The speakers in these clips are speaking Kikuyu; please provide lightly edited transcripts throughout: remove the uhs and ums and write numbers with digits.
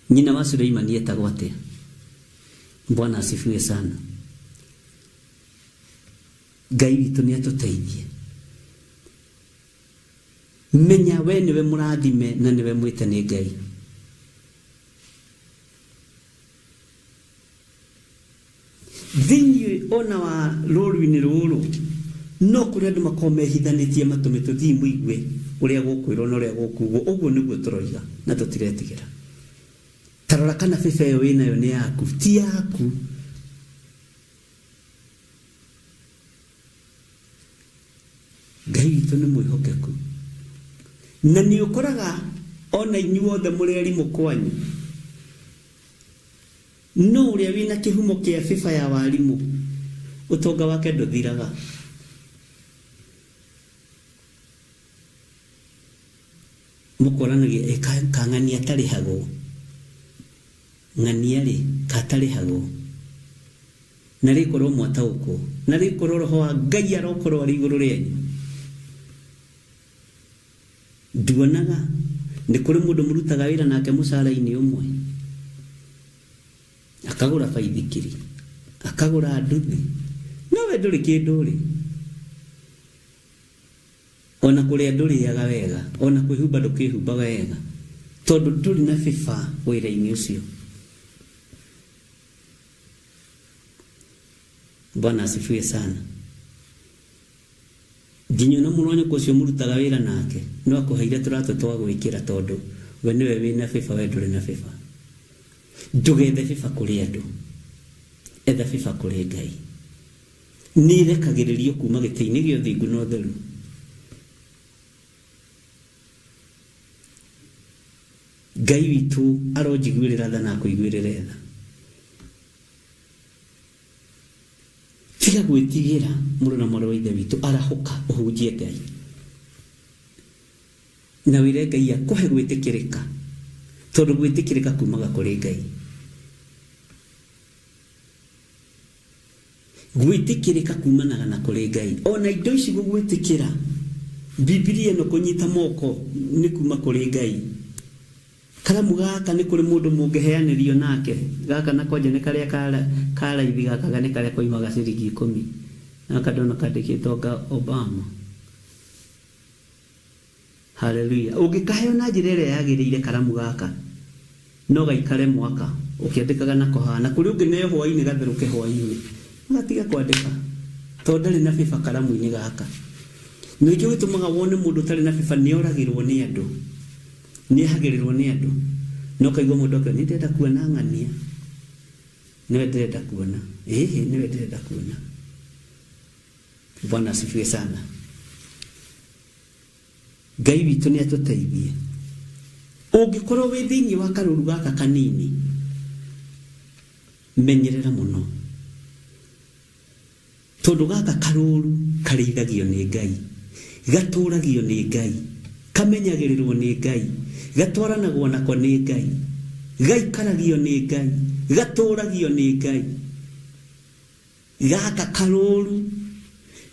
Nyina wa Suleimani etagwo atĩa? Bwana asifiwe sana. Ngai witũ nĩ atũteithie. Menya we nĩwe mũrathime na nĩwe mwĩte nĩ Ngai. Thĩinĩ ona wa rũru-inĩ rũrũ no kũrĩ andũ makoragwo mehithanĩtie matũme tũthiĩ mũigue ũrĩa gũkwĩrwo na ũrĩa gũkugwo. Ũguo nĩguo tũroiga na tũtiretigĩra. Ta rora kana bĩba ĩyo wĩnayo nĩ yaku. Ti yaku. Ngai witũ nĩ mwĩhokeku. Na nĩ ũkoraga ona inyuothe mũrĩ arimũ kwanyu. No ũrĩa wĩna kĩhumo kĩa bĩba ya warimũ, ũtonga wake ndũthiraga. Mũkoranagia ĩ ka ng'ania atarĩhagwo, ng'ania rĩ, ka atarĩhagwo. Narĩ korwo mwataũkwo, narĩ korwo Roho wa Ngai arokorwo arĩ igũrũ rĩanyu. Nduonaga nĩ kũrĩ mũndũ mũrutaga wĩra nake mũcara-inĩ ũmwe, akagũra baithikiri, akagũra nduthi, no we ndũrĩ kĩndũ ũrĩ. Ona kũrĩa ndũrĩaga wega, ona kwĩhumba ndũkĩhumbaga wega, tondũ ndũrĩ na bĩba wĩra-inĩ ũcio. Bwana asifiwe sana. Nginya ona mũrũ wa nyũkwa ũcio mũrutaga wĩra nake no akũheire tũratũ twa gwĩkĩra tondũ we nĩwe wĩna bĩba we ndũrĩ na bĩba. Ndũgethe bĩba kũrĩ andũ, etha bĩba kũrĩ Ngai. Nĩ ĩrekagĩrĩrio kuma gĩtĩ-inĩ gĩa ũthingu na ũtheru. Ngai witũ aronjiguĩrĩra tha na akũiguĩrĩre tha. Tiga gwĩtigĩra mũrũ na mwarĩ wa Ithe witũ, arahũka ũhunjie Ngai. Na wĩre Ngai akũhe gwĩtĩkĩrĩka, tondũ gwĩtĩkĩrĩka kumaga kũrĩ Ngai. Gwĩtĩkĩrĩka kumanaga na kũrĩ Ngai. O na indo ici gũgwĩtĩkĩra, Bibilia ĩno kũnyita moko nĩ kuma kũrĩ Ngai. Karamu gaka nĩ kũrĩ mũndũ mũngĩheanĩrio nake, gaka nako nja nĩ karĩa ka raithi gaka nĩ karĩa koimaga ciringi ikũmi. Gaka ndona kandĩkĩtwo anga Obama. Haleluya. Ũngĩkaheo na njĩra ĩrĩa yagĩrĩire karamu gaka, no gaikare mwaka ũkĩandĩkaga nako haha. Na kũrĩ ũngĩneo hwainĩ gatherũke hwainĩ, gatige kwandĩka tondũ ndarĩ na bĩba karamu-inĩ gaka. Na nĩkĩo gĩtũmaga wone mũndũ ũtarĩ na bĩba nĩ oragĩrwo nĩ andũ. Nĩehagĩrĩrwo nĩ andũ, na ũkaigua mũndũ akiuga, nĩ ndĩrenda kuona ng'ania, nĩwe ndĩrenda kuona, ĩhĩ nĩwe ndĩrenda kuona. Bwana asifiwe sana. Ngai witũ nĩ atũteithie. Ũngĩkorwo wĩ thĩinĩ wa karũru gaka kanini, menyerera mũno. Tondũ gaka karũũru karĩithagio nĩ Ngai, gatũũragio nĩ Ngai, kamenyagĩrĩrwo nĩ Ngai, gatwaranagwo nako nĩ Ngai, gaikaragio nĩ Ngai, gatũũragio nĩ Ngai. Gaka karũũru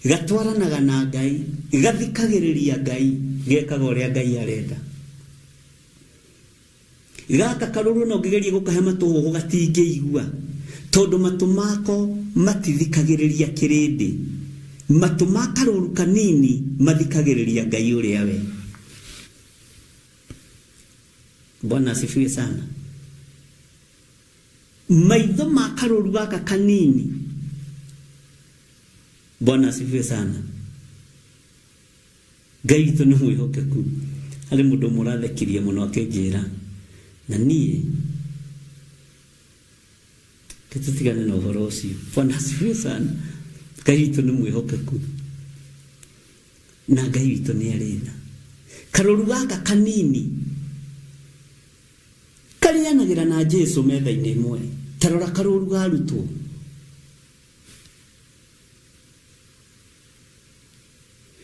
gatwaranaga na Ngai, gathikagĩrĩria Ngai, gekaga ũrĩa Ngai arenda. Gaka karũrũ ona ũngĩgeria gũkahe matũhũhũ gatingĩigua, tondũ matũ mako matithikagĩrĩria kĩrĩndĩ. Matũ ma karũru kanini mathikagĩrĩria Ngai ũrĩa we. Bwana asifiwe sana. Maitho ma karũru gaka kanini. Bwana asifiwe sana. Ngai witũ nĩ mwĩhokeku. Harĩ mũndũ ũmwe ũrathekirie mũno akĩnjĩra, na niĩ reke tũtigane na ũhoro ũcio. Bwana asifiwe sana. Ngai witũ nĩ mwĩhokeku na Ngai witũ nĩ arĩ tha. Karũru gaka kanini karĩanagĩra na Jesu metha-inĩ ĩmwe. Ta rora karũru ga arutwo.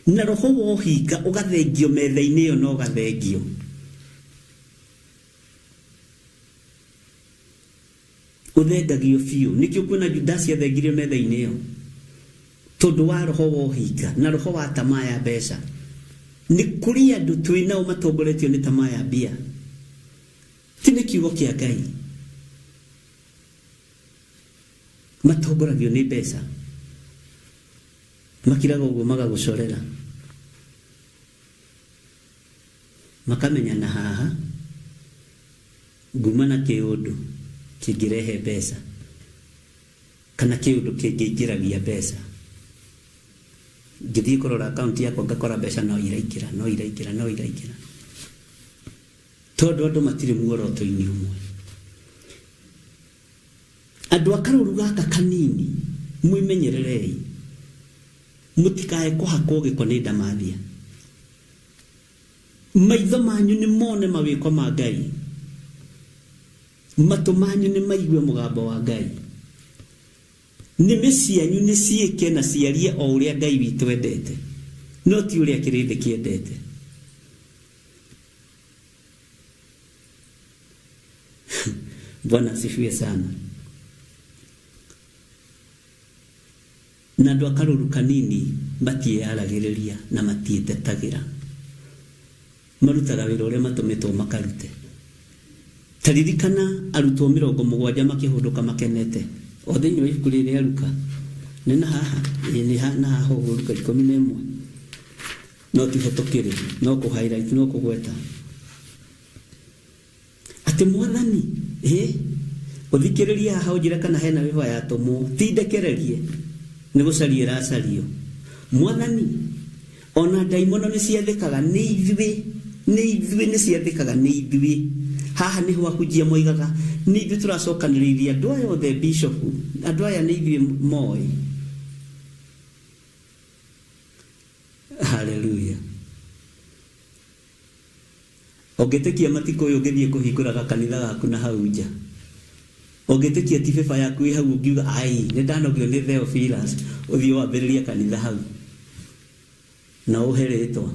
Na roho wa ũhinga ũgathengio metha-inĩ ĩyo na ũgathengio. Ũthengagio biũ. Nĩkĩo ũkuona Judasi athengirio metha-inĩ ĩyo. Tondũ wa roho wa ũhinga na roho wa tamaa ya mbeca. Nĩ kũrĩ andũ twĩ nao matongoretio nĩ tamaa ya mbia. Ti nĩ kiugo kĩa Ngai. Matongoragio nĩ mbeca. Makiraga ũguo magagũcorera. Makamenya na haha nguma na kĩũndũ kĩngĩrehe mbeca kana kĩũndũ kĩngĩingĩragia mbeca. Ngĩthiĩ kũrora akaunti yakwa ngakora mbeca no iraingĩra, no iraingĩra, no iraingĩra. Tondũ andũ matirĩ muoroto-inĩ ũmwe. Andũ a karũru gaka kanini mwĩmenyererei mũtikae kũhakwo gĩko nĩ ndamathia. Maitho manyu nĩ mone mawĩko ma Ngai, matũ manyu nĩ maigue mũgambo wa Ngai. Nĩmĩ cianyu nĩ ciĩke na ciarie o ũrĩa Ngai witũ endete, no ti ũrĩa kĩrĩndĩ kĩendete. Bwana asifiwe sana. Na andũ a karũru kanini matiĩyaragĩrĩria na matiĩtetagĩra. Marutaga wĩra ũrĩa matũmĩtwo makarute. Ta ririkana arutwo 70 makĩhũndũka makenete. O thĩinĩ wa ibuku rĩrĩ rĩa Luka. Nĩ na haha? Ĩĩ nĩ na haha ũguo Luka 11. No tiho tũkĩrĩ, no kũ highlight, no kũgweta. Atĩ Mwathani, ĩ, ũthikĩrĩrie haha ũnjĩre kana hena bĩba yatũmwo, ti ndekererie, nĩ gũcario ĩracario. Mwathani, ona ndaimono nĩ ciathĩkaga nĩ ithuĩ, nĩ ithuĩ nĩ ciathĩkaga nĩ ithuĩ. Haha nĩho ahunjia moigaga, nĩ ithuĩ tũracokanĩrĩirie andũ aya othe bishopu, andũ aya nĩ ithuĩ moĩ. Haleluya. Ũngĩtĩkia matikũ ũyũ ũngĩthiĩ kũhingũra gakanitha gaku na hau nja. Ũngĩtĩkia ti bĩba yaku ĩ hau ũngiuga ai nĩ ndanogio nĩ Theophilus ũthiĩ wambĩrĩrie kanitha hau. Na ũhe rĩtwa.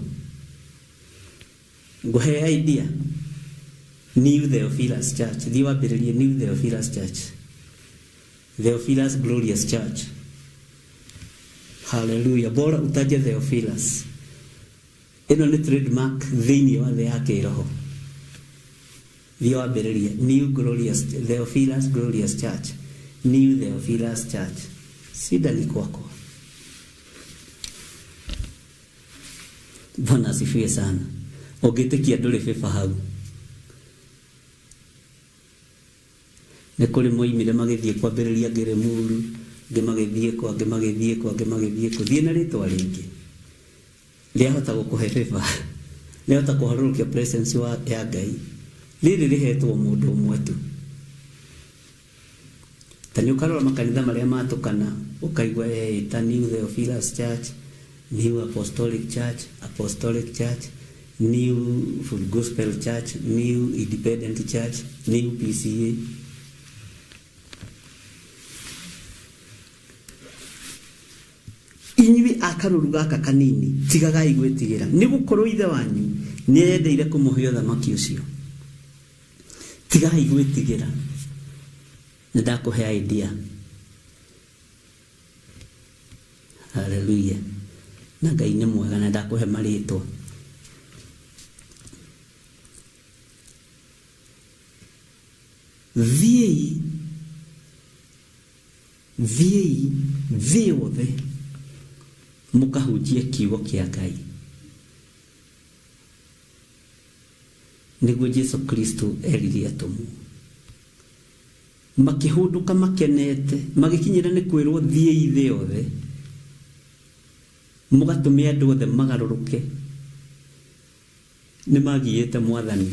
Ngũhe idea. New Theophilus Church. Thiĩ wambĩrĩrie New Theophilus Church. Theophilus Glorious Church. Hallelujah. Bora utaje Theophilus. Ĩno nĩ trademark thĩinĩ wa thĩ ya kĩroho. Thiĩ wambĩrĩrie New Glorious, Theophilus Glorious Church. New Theophilus Church. Shida ni kwako. Bwana asifiwe sana. Ũngĩtĩkia ndũrĩ bĩba hau. Nĩ kũrĩ moimire magĩthiĩ kwambĩrĩria angĩ Limuru, angĩ magĩthiĩ kũ, angĩ magĩthiĩ kũ, angĩ magĩthiĩ kũ. Thiĩ na rĩtwa rĩngĩ. Rĩahota gũkũhe favor, rĩahota kũharũrũkia presence wa, ya Ngai. Rĩrĩ rĩhetwo mũndũ ũmwe tu. Ta nĩ ũkarora makanitha marĩa matũkana, ũkaigua eĩta New Theophilus Church, New Apostolic Church, Apostolic Church, New Full Gospel Church, New Independent Church, New PCA. Inyuĩ a karũũru gaka kanini, tigagai gwĩtigĩra, nĩ gũkorũo Ithe wanyu nĩeyendeire kũmũhe ũthamaki ũcio. Tigai gwĩtigĩra. Nĩ ndakũhe idea. Haleluya. Na Ngai nĩ mwega na ndakũhe marĩtwa. Thiĩi Thiĩi thĩ yothe mũkahunjie kiugo kĩa Ngai. Nĩguo Jesu Kristo erire atũmwo. Makĩhũndũka makenete, magĩkinyĩra nĩ kwĩrwo thiĩi thĩ yothe mũgatũme andũ othe magarũrũke. Nĩ magiĩte Mwathani.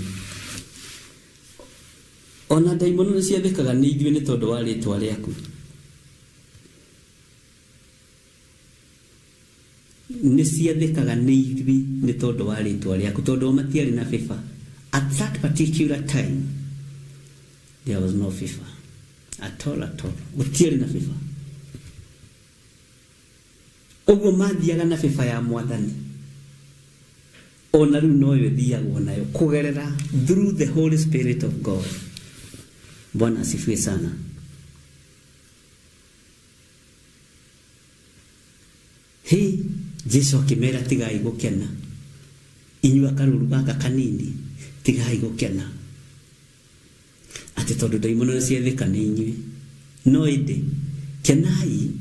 O na ndaimono nĩ ciathĩkaga nĩ ithuĩ nĩ tondũ wa rĩĩtwa rĩaku. Nĩ ciathĩkaga nĩ ithuĩ nĩ tondũ wa rĩĩtwa rĩaku, tondũ o matiarĩ na favor. At that particular time, there was no favor. At all, at all. Gũtiarĩ na favor. Ũguo mathiaga na favor ya Mwathani. O na rĩu noyo ĩthiagwo nayo kũgerera through the Holy Spirit of God. Bwana asifiwe sana. Hĩ, Jesu akĩmera tigai gũkena. Inyuĩ akarũru gaka kanini, tigai gũkena. Atĩ tondũ ndaimono nĩ ciathĩka nĩ inyuĩ. No ĩndĩ, kenai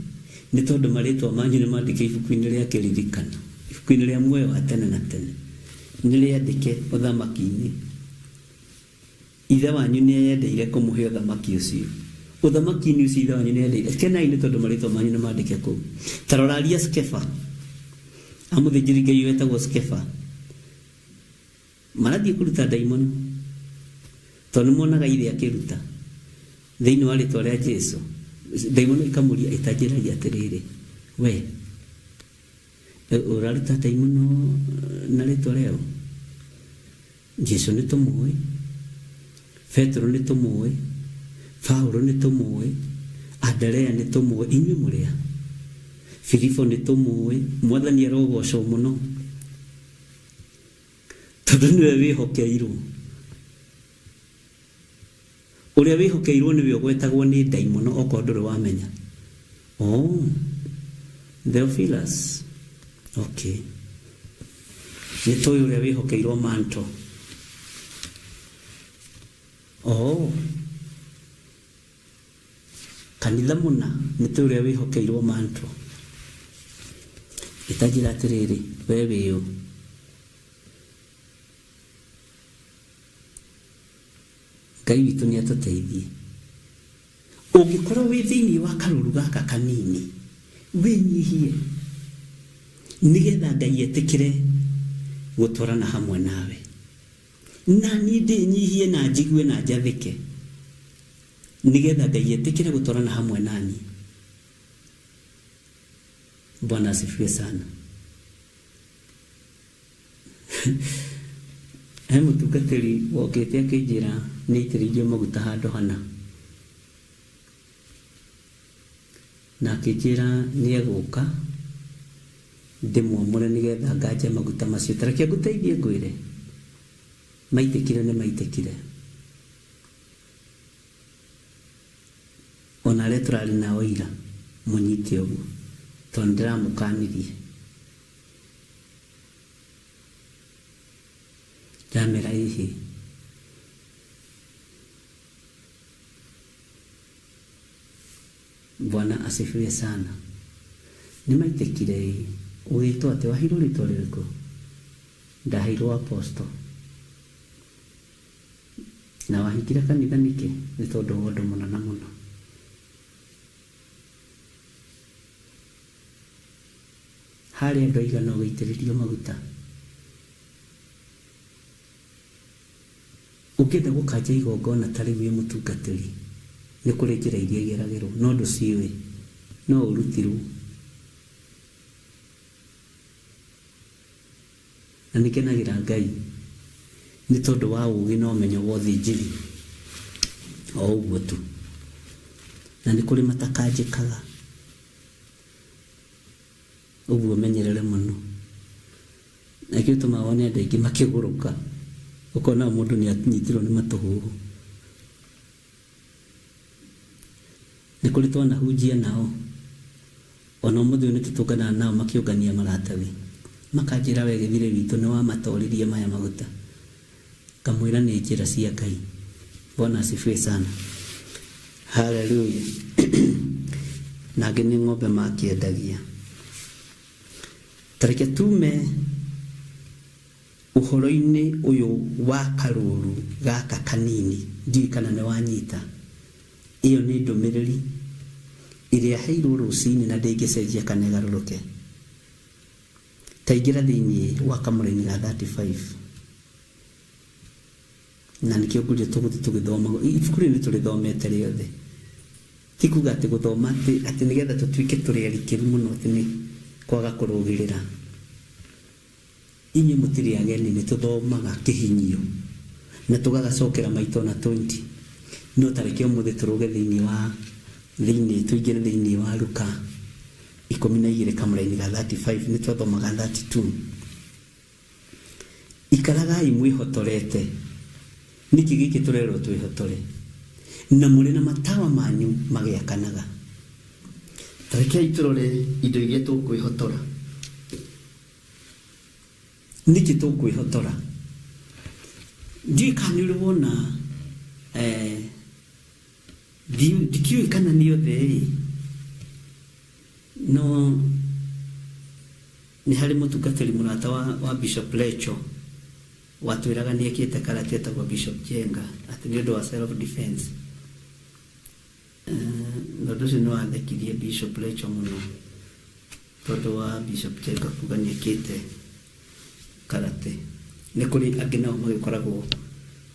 nĩ tondũ marĩĩtwa manyu nĩ mandĩke ibuku-inĩ rĩa kĩririkano, ibuku-inĩ rĩa muoyo wa tene na tene, nĩ rĩandĩke ũthamaki-inĩ. Ithe wanyu nĩeyendeire kũmũhe ũthamaki ũcio. Ũthamaki-inĩ ũcio Ithe wanyu nĩeyendeire. Kenai nĩ tondũ marĩĩtwa manyu nĩ mandĩke kũu. Ta roraria Skefa, a mũthĩnjĩri Ngai wetagwo Skefa. Marathiĩ kũruta ndaimono tondũ nĩ monaga ithe akĩruta thĩinĩ wa rĩtwa rĩa Jesu. Ndaimono ikamũria ĩtanjĩragia atĩrĩrĩ, we ũraruta ndaimono na rĩtwa rĩaũ? Jesu nĩ tũmũĩ, Petero nĩ tũmũĩ, Paulo nĩ tũmũĩ, Andarea nĩ tũmũĩ, inyuĩ mũrĩ a? Filipo nĩ tũmũĩ, Mwathani arogocwo mũno. Tondũ nĩwe wĩhokeirwo. Ũrĩa wĩhokeirwo nĩwe ũgwetagwo nĩ ndaimono okorwo ndũrĩ wamenya. Oh, Theophilus. Okay. Nĩ tũĩ ũrĩa wĩhokeirwo manto. Oh. Kanitha mũna nĩ tũĩ ũrĩa wĩhokeirwo manto. Ĩtanjĩra atĩrĩrĩ, we wĩ ũ? Ngai witũ nĩ atũteithie. Ũngĩkorwo wĩ thĩinĩ wa karũru gaka kanini, wĩnyihie nĩgetha Ngai etĩkĩre gũtwarana hamwe nawe. Na niĩ ndĩnyihie na njigue na njathĩke nĩgetha Ngai etĩkĩre gũtwarana hamwe na niĩ. Bwana asifiwe sana. He mũtungatĩri wokĩte akĩnjĩra nĩ aitĩrĩirio maguta handũ hana. Na akĩnjĩra nĩ egũka ndĩmwamũre nĩgetha nganje maguta macio. Ta reke ngũteithie ngwĩre, maitĩkire nĩ maitĩkire. Ona arĩa tũrarĩ nao ira mũnyite ũguo, tondũ nĩ ndĩramũkanirie. Ndamera ĩhĩ. Bwana asifiwe sana. Nĩ maitĩkire ĩ. Ũgĩtwo atĩa? Waheirwo rĩtwa rĩrĩkũ? Ndaheirwo Apostle. Na wahingire kanitha nĩkĩ? Nĩ tondũ wa ũndũ mũna na mũna. Harĩ andũ aigana ũgĩitĩrĩrio maguta? Ũngĩenda gũkanja igongona ta rĩu wĩ mũtungatĩri, nĩ kũrĩ njĩra iria igeragĩrwo, no ndũciũĩ. No ũrutirwo. Na nĩ ngenagĩra Ngai nĩ tondũ wa ũũgĩ na ũmenyo wa ũthĩnjĩri o ũguo tu. Na nĩ kũrĩ matakanjĩkaga. Ũguo ũmenyerere mũno. Na nĩkĩo gĩtũmaga wone andũ aingĩ makĩgũrũka, ũkona mũndũ nĩ anyitirwo nĩ matũhũhũ. Nĩ kũrĩ twanahunjia nao, ona ũmũthĩ ũyũ nĩ tũtũnganaga nao makĩũngania maratathi, makanjĩra we gĩthirĩ witũ nĩ wamatoririe maya maguta. Ngamwĩra nĩ njĩra cia Ngai. Bwana asifiwe sana. Haleluya. Na angĩ nĩ ng'ombe makĩendagia. Ta reke tume ũhoro-inĩ ũyũ wa karũũru gaka kanini, ndiũĩ kana nĩ wanyita. Ĩyo nĩ ndũmĩrĩri ĩrĩa heirwo rũcinĩ na ndĩngĩcenjia kana ĩgarũrũke. Ta ingĩra thĩinĩ wa kamũraini ga 35 na nĩkĩo ngũria tũgũthiĩ tũgĩthomaga ibuku rĩrĩ nĩ tũrĩthomete rĩothe. Ti kuga atĩ gũthoma atĩ atĩ nĩgetha tũtuĩke tũrĩ arikĩru mũno atĩ nĩ kwaga kũrũgĩrĩra. Inyuĩ mũtirĩ ageni nĩ tũthomaga kĩhinyio na tũgagacokera maita ona 20. No ta reke ũmũthĩ tũrũge thĩinĩ wa thĩinĩ tũingĩre thĩinĩ wa Luka 12 kamũraini ga 35 nĩ twathomaga 32. Ikaragai mwĩhotorete. Nĩkĩ gĩkĩ tũrerwo twĩhotore? Na mũrĩ na matawa manyu magĩakanaga. Ta rekei tũrore indo iria tũkwĩhotora. Nĩkĩ tũkwĩhotora? Ndiũĩ kana nĩ ũrĩ wona eh, Ndikiũĩ kana nĩ othe ĩ, no nĩ harĩ mũtungatĩri mũrata wa Bishop Lecho watwĩraga nĩ ekĩte karate etagwo Bishop Jenga atĩ nĩ ũndũ wa self defense. Na ũndũ ũcio nĩ wathekirie Bishop Lecho mũno tondũ wa Bishop Jenga kuga nĩ ekĩte karate. Nĩ kũrĩ angĩ nao magĩkoragwo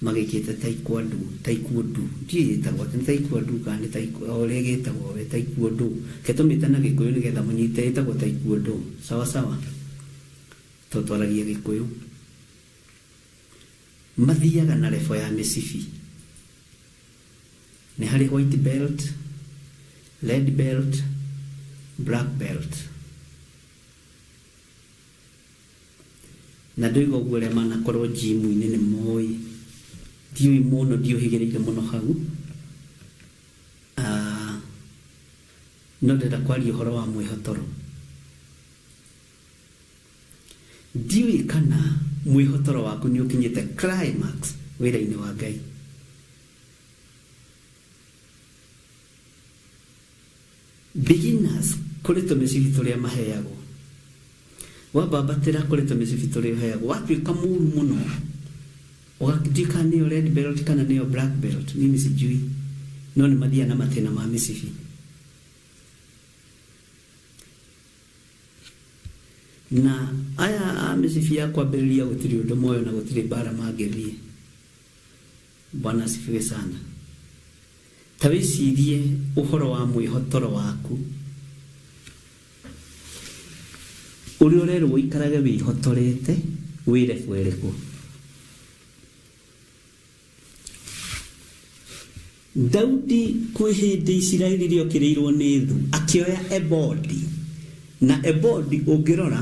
magĩkĩte taekwondo, taekwondo, ndiũĩ ĩtagwo atĩa, nĩ taekwondo kana nĩ o ũrĩa ĩgĩtagwo we, taekwondo. Reke tũmĩte na Gĩkũyũ nĩgetha mũnyite, ĩtagwo taekwondo, sawa sawa? Tondũ twaragia Gĩkũyũ. Mathiaga na level ya mĩcibi. Nĩ harĩ white belt, red belt, black belt. Na ndoiga ũguo arĩa manakorwo gym-inĩ nĩ moĩ, ndiũĩ mũno ndiũhĩgĩrĩire mũno hau. No ndĩrenda kwaria ũhoro wa mwĩhotoro. Ndiũĩ kana mwĩhotoro waku nĩ ũkinyĩte climax wĩra-inĩ wa Ngai. Beginners kũrĩ tũmĩcibi tũrĩa maheagwo. Wambambatĩra kũrĩ tũmĩcibi tũrĩa ũheagwo, watuĩka mũru mũno, ndiũĩ kana nĩyo red belt kana nĩyo black belt, mimi sijui, no nĩ mathiaga na matĩna ma mĩcibi. Na aya a mĩcibi ya kwambĩrĩria gũtirĩ ũndũ moĩ ona gũtirĩ mbara mangĩthiĩ. Bwana asifiwe sana. Ta wĩcirie ũhoro wa mwĩhotoro waku ũrĩa ũrerwo ũikarage wĩhotorete wĩ level ĩrĩkũ. Daudi kwĩ hĩndĩ Isiraeli rĩokĩrĩirwo nĩ thũ akĩoya ebodi na ebodi ũngĩrora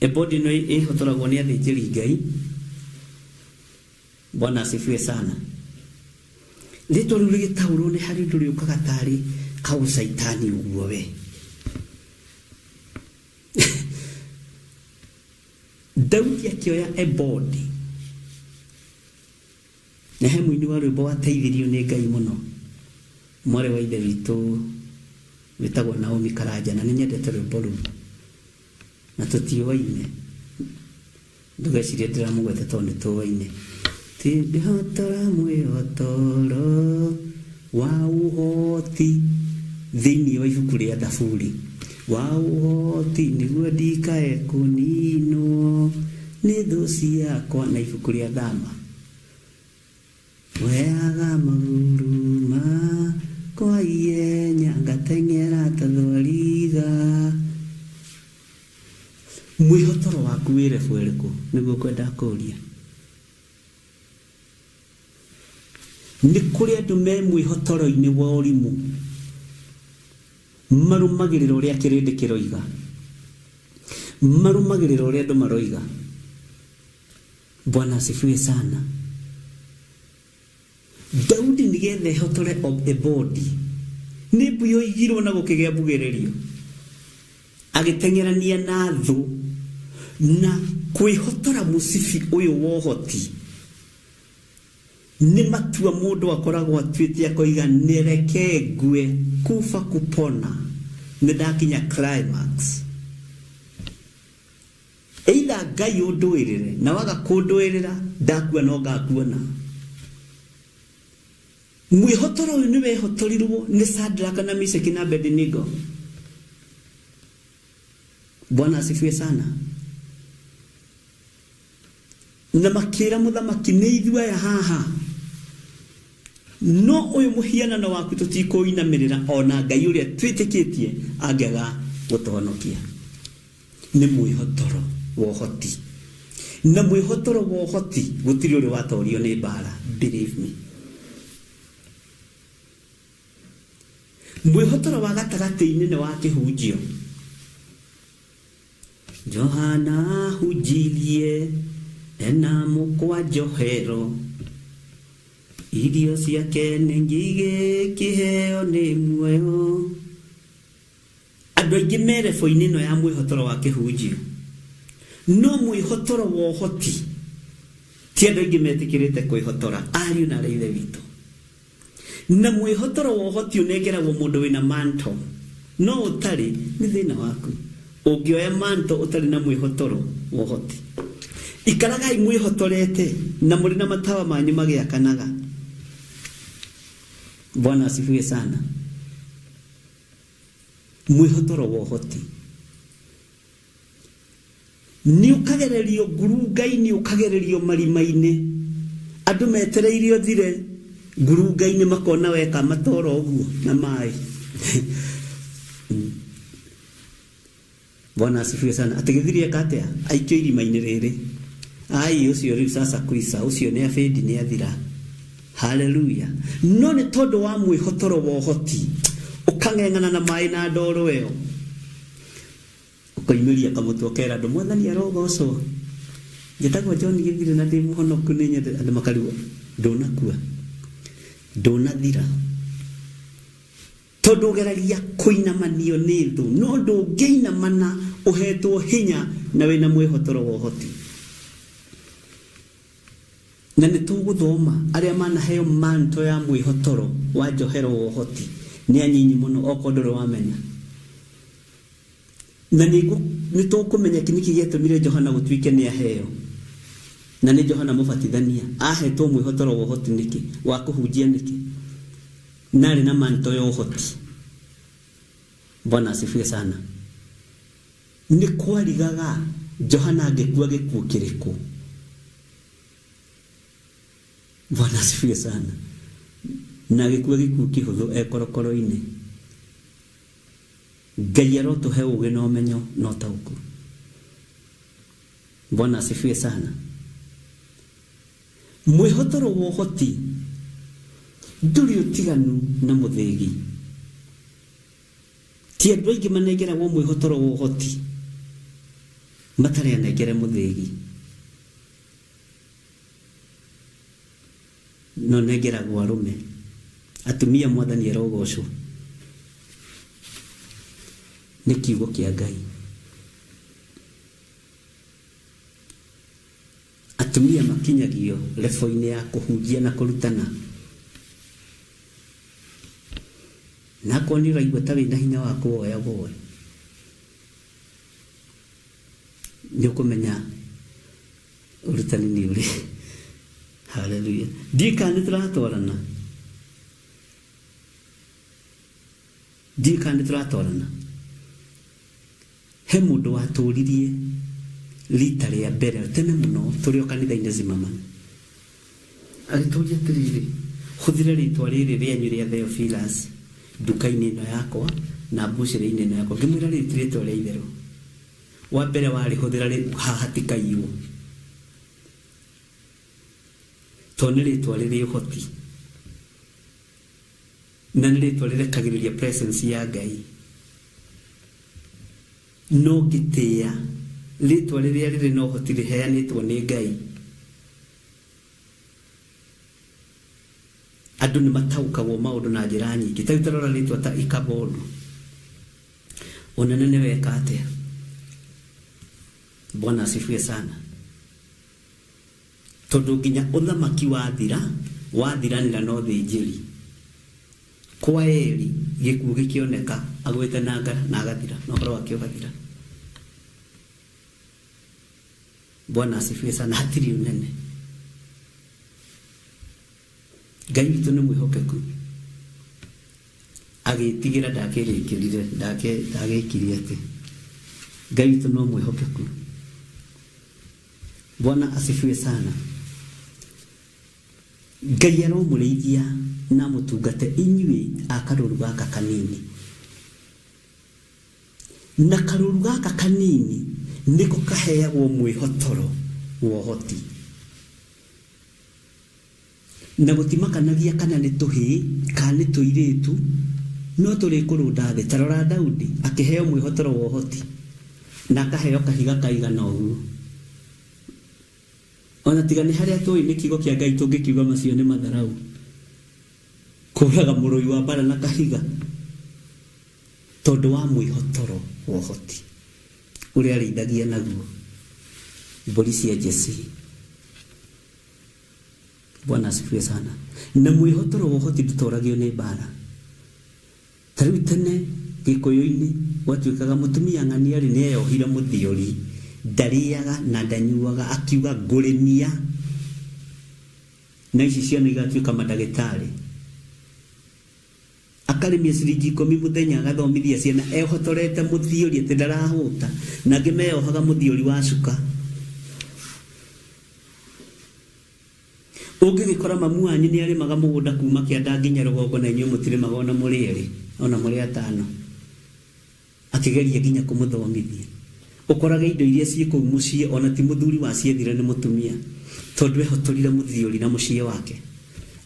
ebodi ĩno ĩhotoragwo nĩ athĩnjĩri Ngai. Bwana asifiwe sana. Rĩtwa rĩu rĩgĩtaũrwo nĩ harĩ ũndũ rĩũkaga tarĩ kaũcaitani ũguo we. Daudi akĩoya ebodi na he mũini wa rwĩmbo wateithirio nĩ Ngai mũno, mwarĩ wa ithe witũ wĩtagwo Naomi Karanja, na nĩ nyendete rwĩmbo rũu na tũtiũaine. Ndũgecirie ndĩramũgweta tondũ nĩ tũaine. Ti ndĩhotora mwĩhotoro wa ũhoti thĩinĩ wa ibuku rĩa Thaburi wa ũhoti nĩguo ndikae kũninwo nĩ thũ ciakwa na ibuku rĩa Thama Weaga magũrũ makwa ihenya ngateng'era ta thwariga. Mwĩhotoro waku wĩ level ĩrĩkũ? Nĩguo ngwendaga kũria. Nĩ kũrĩ andũ me mwĩhotoro-inĩ wa ũrimũ, marũmagĩrĩra ũrĩa kĩrĩndĩ kĩroiga, marũmagĩrĩra ũrĩa andũ maroiga. Bwana asifiwe sana. Daudi nĩgetha ehotore ebodi nĩ mbu yoigirwo na gũkĩgĩa mbugĩrĩrio agĩteng'erania na thũ na kwĩhotora mũcibi ũyũ wa ũhoti nĩ matua mũndũ akoragwo atuĩte akoiga nĩreke ngue kufa kupona nĩ ndakinya climax. Either Ngai ũndũĩrĩre na waga kũndũĩrĩra ndakua no ngakuona. Mwĩhotoro ũyũ nĩ wehotorirwo nĩ Shadraka na Meshaki na Abednego. Bwana asifiwe sana. Na makĩra mũthamaki nĩ ithuĩ aya haha no ũyũ mũhianano waku tũtikũinamĩrĩra ona Ngai ũrĩa twĩtĩkĩtie angĩaga gũtũhonokia. Nĩ mwĩhotoro wa ũhoti na mwĩhotoro wa ũhoti gũtirĩ ũrĩ watorio nĩ mbara, believe me. Mwĩhotoro wa gatagatĩ-inĩ nĩ wa kĩhunjio. Johana ahunjirie ena mũkwa njohero, irio ciake nĩ ngigĩ kĩheo nĩ muoyo. Andũ aingĩ me rebo-inĩ ĩno ya mwĩhotoro wa kĩhunjio, no mwĩhotoro wa ũhoti ti andũ aingĩ metĩkĩrĩte kwĩhotora, ariũ na aarĩ a Ithe witũ. Na mwĩhotoro wa ũhoti ũnengeragwo mũndũ wĩna manto, no ũtarĩ nĩ thĩna waku. Ũngĩoya manto ũtarĩ na mwĩhotoro wa ũhoti. Ikaragai mwĩhotorete na mũrĩ na matawa manyu magĩakanaga. Bwana asifiwe sana. Mwĩhotoro wa ũhoti nĩ ũkagererio ngurunga-inĩ, ũkagererio marima-inĩ. Andũ metereire ũthire ngurunga-inĩ makona weka matoro ũguo na maĩ. Bwana asifiwe sana. Atĩ gĩthiri eka atĩa? Aikio irima-inĩ rĩrĩ. Ai ũcio rĩu sasa kuisa, ũcio nĩ abĩndi nĩ athira. Haleluya. No nĩ tondũ wa mwĩhotoro wa ũhoti, ũkang'eng'ana na maĩ na ndoro ĩyo. Ũkoimĩria kamũtwe ũkera andũ mwathani arogocwo. Njĩtagwo John Gĩthiri na ndĩ mũhonoku nĩ nyende andũ makarigwo ndũnakua. Ndũnathira. Tondũ ũgeragia kũinamanio nĩ thũ, no ndũngĩinamana ũhetwo hinya na wĩna mwĩhotoro wa ũhoti. Na nĩ tũgũthoma arĩa manaheo manto ya mwĩhotoro wa njohero wa ũhoti nĩ anyinyi mũno okorwo ndũrĩ wamenya. Na nĩ tũkũmenya nĩkĩ gĩatũmire Johana gũtuĩke nĩ aheo. Na nĩ Johana Mũbatithania ahetwo mwĩhotoro wa ũhoti nĩkĩ, wa kũhunjia nĩkĩ? Na arĩ na manto ya ũhoti. Bwana asifiwe sana. Nĩ kwarigaga Johana angĩkua gĩkuũ kĩrĩkũ. Bwana asifiwe sana. Na agĩkua gĩkuũ kĩhũthũ e korokoro-inĩ. Ngai arotũhe ũgĩ na ũmenyo na ũtaũku. Bwana asifiwe sana. Mwĩhotoro wa ũhoti ndũrĩ ũtiganu na mũthĩgi. Ti andũ aingĩ manengeragwo mwĩhotoro wa ũhoti matarĩ anengere mũthĩgi. No nengeragwo arũme. Atumia mwathani arogocwo. Nĩ kiugo kĩa Ngai. Atumia makinyagio lebo-inĩ ya kũhunjia na kũrutana. Na akorwo nĩ ũraigua ta wĩna hinya wa kũwoya woe, nĩ ũkũmenya ũrutani nĩ ũrĩ. Haleluya. Ndiũĩ kana nĩ tũratwarana. Ndiũĩ kana nĩ tũratwarana. He mũndũ watũririe rita rĩa mbere tene mũno tũrĩ o kanitha-inĩ Zimmerman. Agĩtũria atĩrĩrĩ, hũthĩra rĩtwa rĩrĩ rĩanyu rĩa Theophilus nduka-inĩ ĩno yakwa na mbucĩrĩ-inĩ ĩno yakwa. Ngĩmwĩra rĩrĩ ti rĩtwa rĩa itherũ. Wa mbere warĩhũthĩra haha hatikaiywo. Tondũ nĩ rĩtwa rĩrĩ ũhoti. Na nĩ rĩtwa rĩrekagĩrĩria presence ya Ngai. No ngĩtĩĩa rĩtwa rĩrĩa rĩrĩ na ũhoti rĩheanĩtwo nĩ Ngai. Andũ nĩ mataũkagwo maũndũ na njĩra nyingĩ. Ta rĩu ta rora rĩtwa ta Ikabodu. Ũnene nĩ weka atĩa? Bwana asifiwe sana. Tondũ nginya ũthamaki wathira, wathiranĩra na ũthĩnjĩri. Kwa Eli, gĩkuũ gĩkĩoneka, agwĩte na ngara na agathira, na ũhoro wake ũgathira. Bwana asifiwe sana, hatirĩ ũnene. Ngai witũ nĩ mwĩhokeku. Agĩtigĩra ndakĩrĩkĩrire, ndagĩkire atĩ. Ngai witũ no mwĩhokeku. Bwana asifiwe sana. Ngai aromũrĩithia na amũtungate inyuĩ a karũru gaka kanini. Na karũru gaka kanini nĩko kaheagwo mwĩhotoro wa ũhoti. Na gũtimakanagia kana nĩ tũhĩĩ kana nĩ tũirĩtu, no tũrĩkũrũnda thĩ. Ta rora Daudi, akĩheo mwĩhotoro wa ũhoti, na akaheo kahiga kaigana ũguo. O na tiga nĩ harĩa tũĩ nĩ kiugo kĩa Ngai tũngĩkiuga macio nĩ matharau. Kũraga mũrũi wa mbara na kahiga tondũ wa mwĩhotoro wa ũhoti ũrĩa arĩithagia naguo mbũri cia Jesii. Bwana asifiwe sana. Na mwĩhotoro wa ũhoti ndũtoragio nĩ mbara. Ta rĩu tene Gĩkũyũ-inĩ gwatuĩkaga mũtumia ng'ania rĩ nĩeyohire mũthiori, ndarĩaga na ndanyuaga, akiuga ngũrĩmia na ici ciana igatuĩka mandagĩtarĩ. Akarĩmia ciringi ikũmi mũthenya agathomithia ciana ehotorete mũthiori atĩ ndarahũta, na angĩ meyohaga mũthiori wa cuka. Ũngĩgĩkora mamu wanyu nĩ arĩmaga mũgũnda kuma kĩanda nginya rũgongo na inyuĩ mũtirĩmaga ona mũrĩ erĩ, ona mũrĩ atano, akĩgeria nginya kũmũthomithia. Ũkorage indo iria ciĩ kũu mũciĩ ona ti mũthuri waciethire nĩ mũtumia, tondũ ehotorire mũthiori na mũciĩ wake.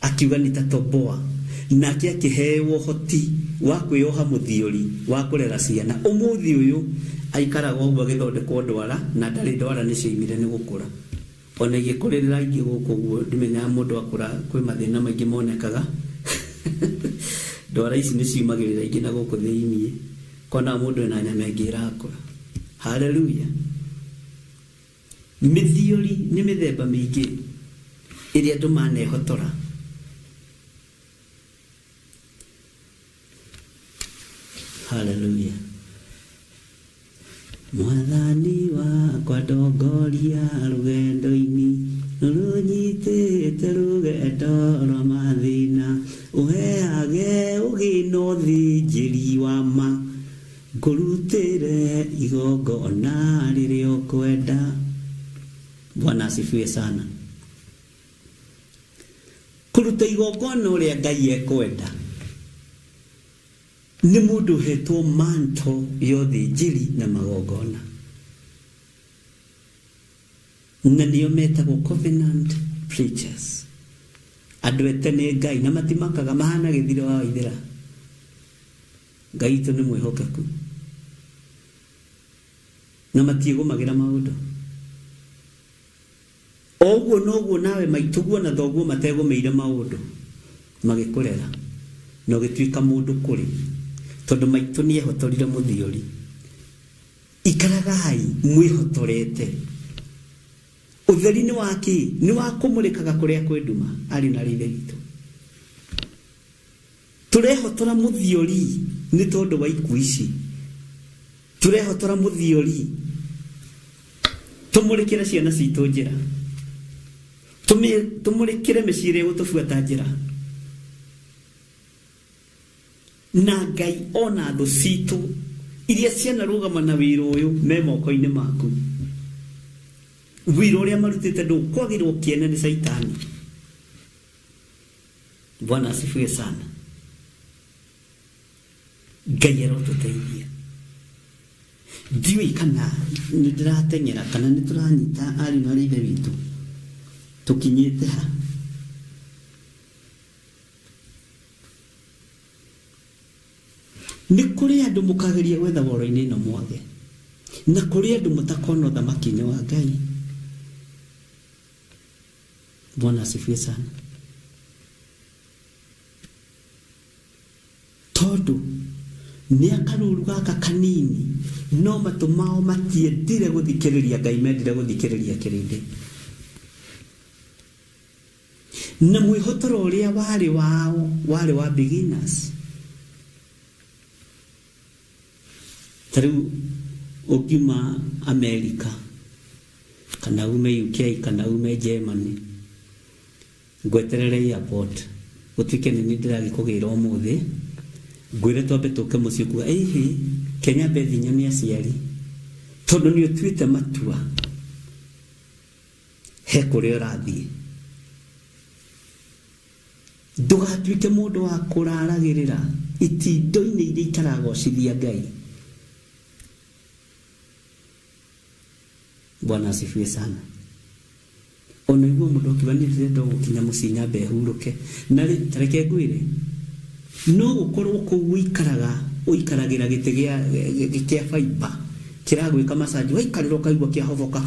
Akiuga nitatoboa. Nake akĩheo ũhoti wa kwĩyoha mũthiori wa kũrera ciana. Ũmũthĩ ũyũ aikaraga ũguo agĩthondekwo ndwara na ndarĩ ndwara nĩcioimire nĩ gũkũra. Ona igĩkũrĩrĩra ingĩ gũkũ ũguo ndimenyaga mũndũ akũra kwĩ mathĩna maingĩ monekaga. Ndwara ici nĩ ciumagĩrĩra ingĩ na gũkũ thĩiniĩ, ũkonaga mũndũ ena nyama ĩngĩ ĩrakũra. Hallelujah! Mĩthiori nĩ mĩthemba mĩingĩ ĩrĩa andũ manehotora. Hallelujah. Mwathani wakwa ndongoria rũgendo-inĩ rũnyitĩte rũgendo rwa mathĩna, ũheage ũgĩ na ũthĩnjĩri wa ma, ngũrutĩre igongona rĩrĩa ũkwenda. Bwana asifiwe sana. Kũruta igongona ũrĩa Ngai ekwenda nĩ mũndũ ũhetwo manto ya ũthĩnjĩri na magongona, na nĩo metagwo covenant preachers, andũ ete nĩ Ngai na matimakaga, mahana gĩthiro wa Waithĩra. Ngai witũ nĩ mwĩhokeku na matiĩgũmagĩra maũndũ. O ũguo noguo nawe maitũguo na thoguo mategũmĩire maũndũ, magĩkũrera, na ũgĩtuĩka mũndũ kũrĩ, tondũ maitũ nĩehotorire mũthiori. Ikaragai mwĩhotorete. Ũtheri nĩ wa kĩ? Nĩ wa kũmũrĩkaga kũrĩa kwĩ nduma, ariũ na aarĩ a Ithe witũ. Tũrehotora mũthiori nĩ tondũ wa ikuũ ici. Tũrehotora mũthiori tũmũrĩkĩre ciana citũ njĩra. Tũmũrĩkĩre mĩciĩ ĩrĩa ĩgũtũbuata njĩra. Na Ngai ona thũ citũ iria cianarũgama na wĩra ũyũ me moko-inĩ maku. Wĩra ũrĩa marutĩte ndũkwagĩrwo kĩene nĩ Caitani. Bwana asifiwe sana. Ngai arotũteithia. Ndiũĩ kana nĩ ndĩrateng'era kana nĩ tũranyita ariũ na aarĩ a Ithe witũ tũkinyĩte ha. Nĩ kũrĩ andũ mũkageria gwetha woro-inĩ ĩno mwage, na kũrĩ andũ mũtakona ũthamaki-inĩ wa Ngai. Bwana asifiwe sana. Tondũ nĩ akaruru gaka kanini no matũ mao matiendire gũthikĩrĩria Ngai, mendire gũthikĩrĩria kĩrĩndĩ. Na mwĩhotoro ũrĩa warĩ wao warĩ wa beginners. Ta rĩu ũngiuma Amerika kana ume UK kana ume Germany, ngweterere airport gũtuĩke nĩ niĩ ndĩragĩkũgĩra ũmũthĩ, ngwĩre twambe tũke mũciĩ ũkuga ĩhĩ ke nyambe thiĩ nyone aciari, tondũ nĩ ũtuĩte matua he kũrĩa ũrathiĩ. Ndũgatuĩke mũndũ wa kũraragĩrĩra itindo-inĩ iria itaragocithia Ngai. Bwana asifiwe sana. Ona igua mũndũ akiuga niĩ ndĩrenda gũkinya mũciĩ nyambe hurũke. Na rĩ, ta reke ngwĩre, no gũkorwo kũu ũikaraga ũikaragĩra gĩtĩ gĩa baimba kĩragwĩka massage, waikarĩra ũkaigua kĩahoboka.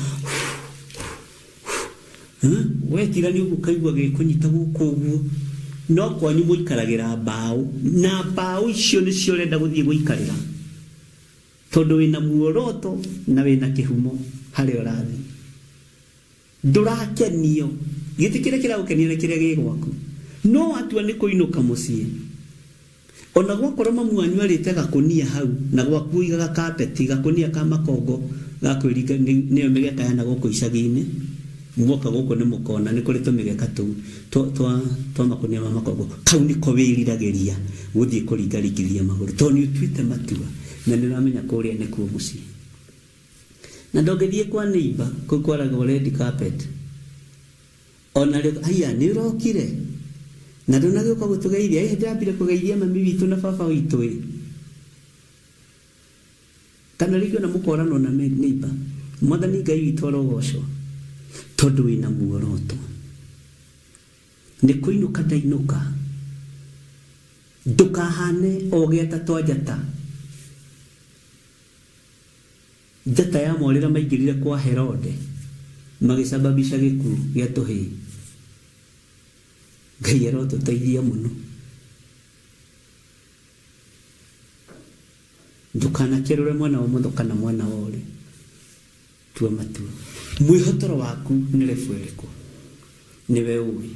Wetirania ũguo ũkaigua gĩkũnyita gũkũ ũguo. No kwanyu mũikaragĩra mbaũ, na mbaũ icio nĩcio ũrenda gũthiĩ gũikarĩra, tondũ wĩna muoroto na wĩna kĩhumo harĩa ũrathiĩ. Ndũrakenio Gĩtĩ kĩrĩa kĩragũkenia nĩ kĩrĩa gĩ gwaku. No watua nĩ kũinũka mũciĩ, ona gwakorwo mamu wanyu arĩte gakũnia hau na gwaku ũigaga kapeti, gakũnia ka makongo ga kwĩringa nĩyo mĩgeka ya nagũkũ icagi-inĩ, mwoka gũkũ nĩ mũkona nĩ kũrĩ tũmĩgeka tũu twa, twa, twa makũnia ma makongo. Kau nĩko wĩriragĩria gũthiĩ kũringaringithia magũrũ tondũ nĩ ũtuĩte matua na nĩ ũramenya kũrĩa nĩkuo mũciĩ. Na ndũngĩthiĩ kwa neighbor kũu kwaragwo red carpet. Ona rĩo haiya nĩ ũrokire? Na ndũnagĩũka gũtũgeithia? Ĩ ndĩrambire kũgeithia mami witũ na baba witũ ĩ. Kana rĩngĩ ona mũkoranwo na neighbor. Mwathani Ngai witũ arogocwo tondũ wĩna muoroto. Nĩ kũinũka ndainũka. Ndũkahane o gĩata twa njata. Njata ya morĩra maingĩrire kwa Herode magĩcababisha gĩkuũ gĩa tũhĩĩ. Ngai arotũteithia mũno. Ndũkanakerũre mwena wa ũmotho kana mwena wa ũrĩo. Tua matua. Mwĩhotoro waku nĩ rebu ĩrĩkũ? Nĩwe ũĩ.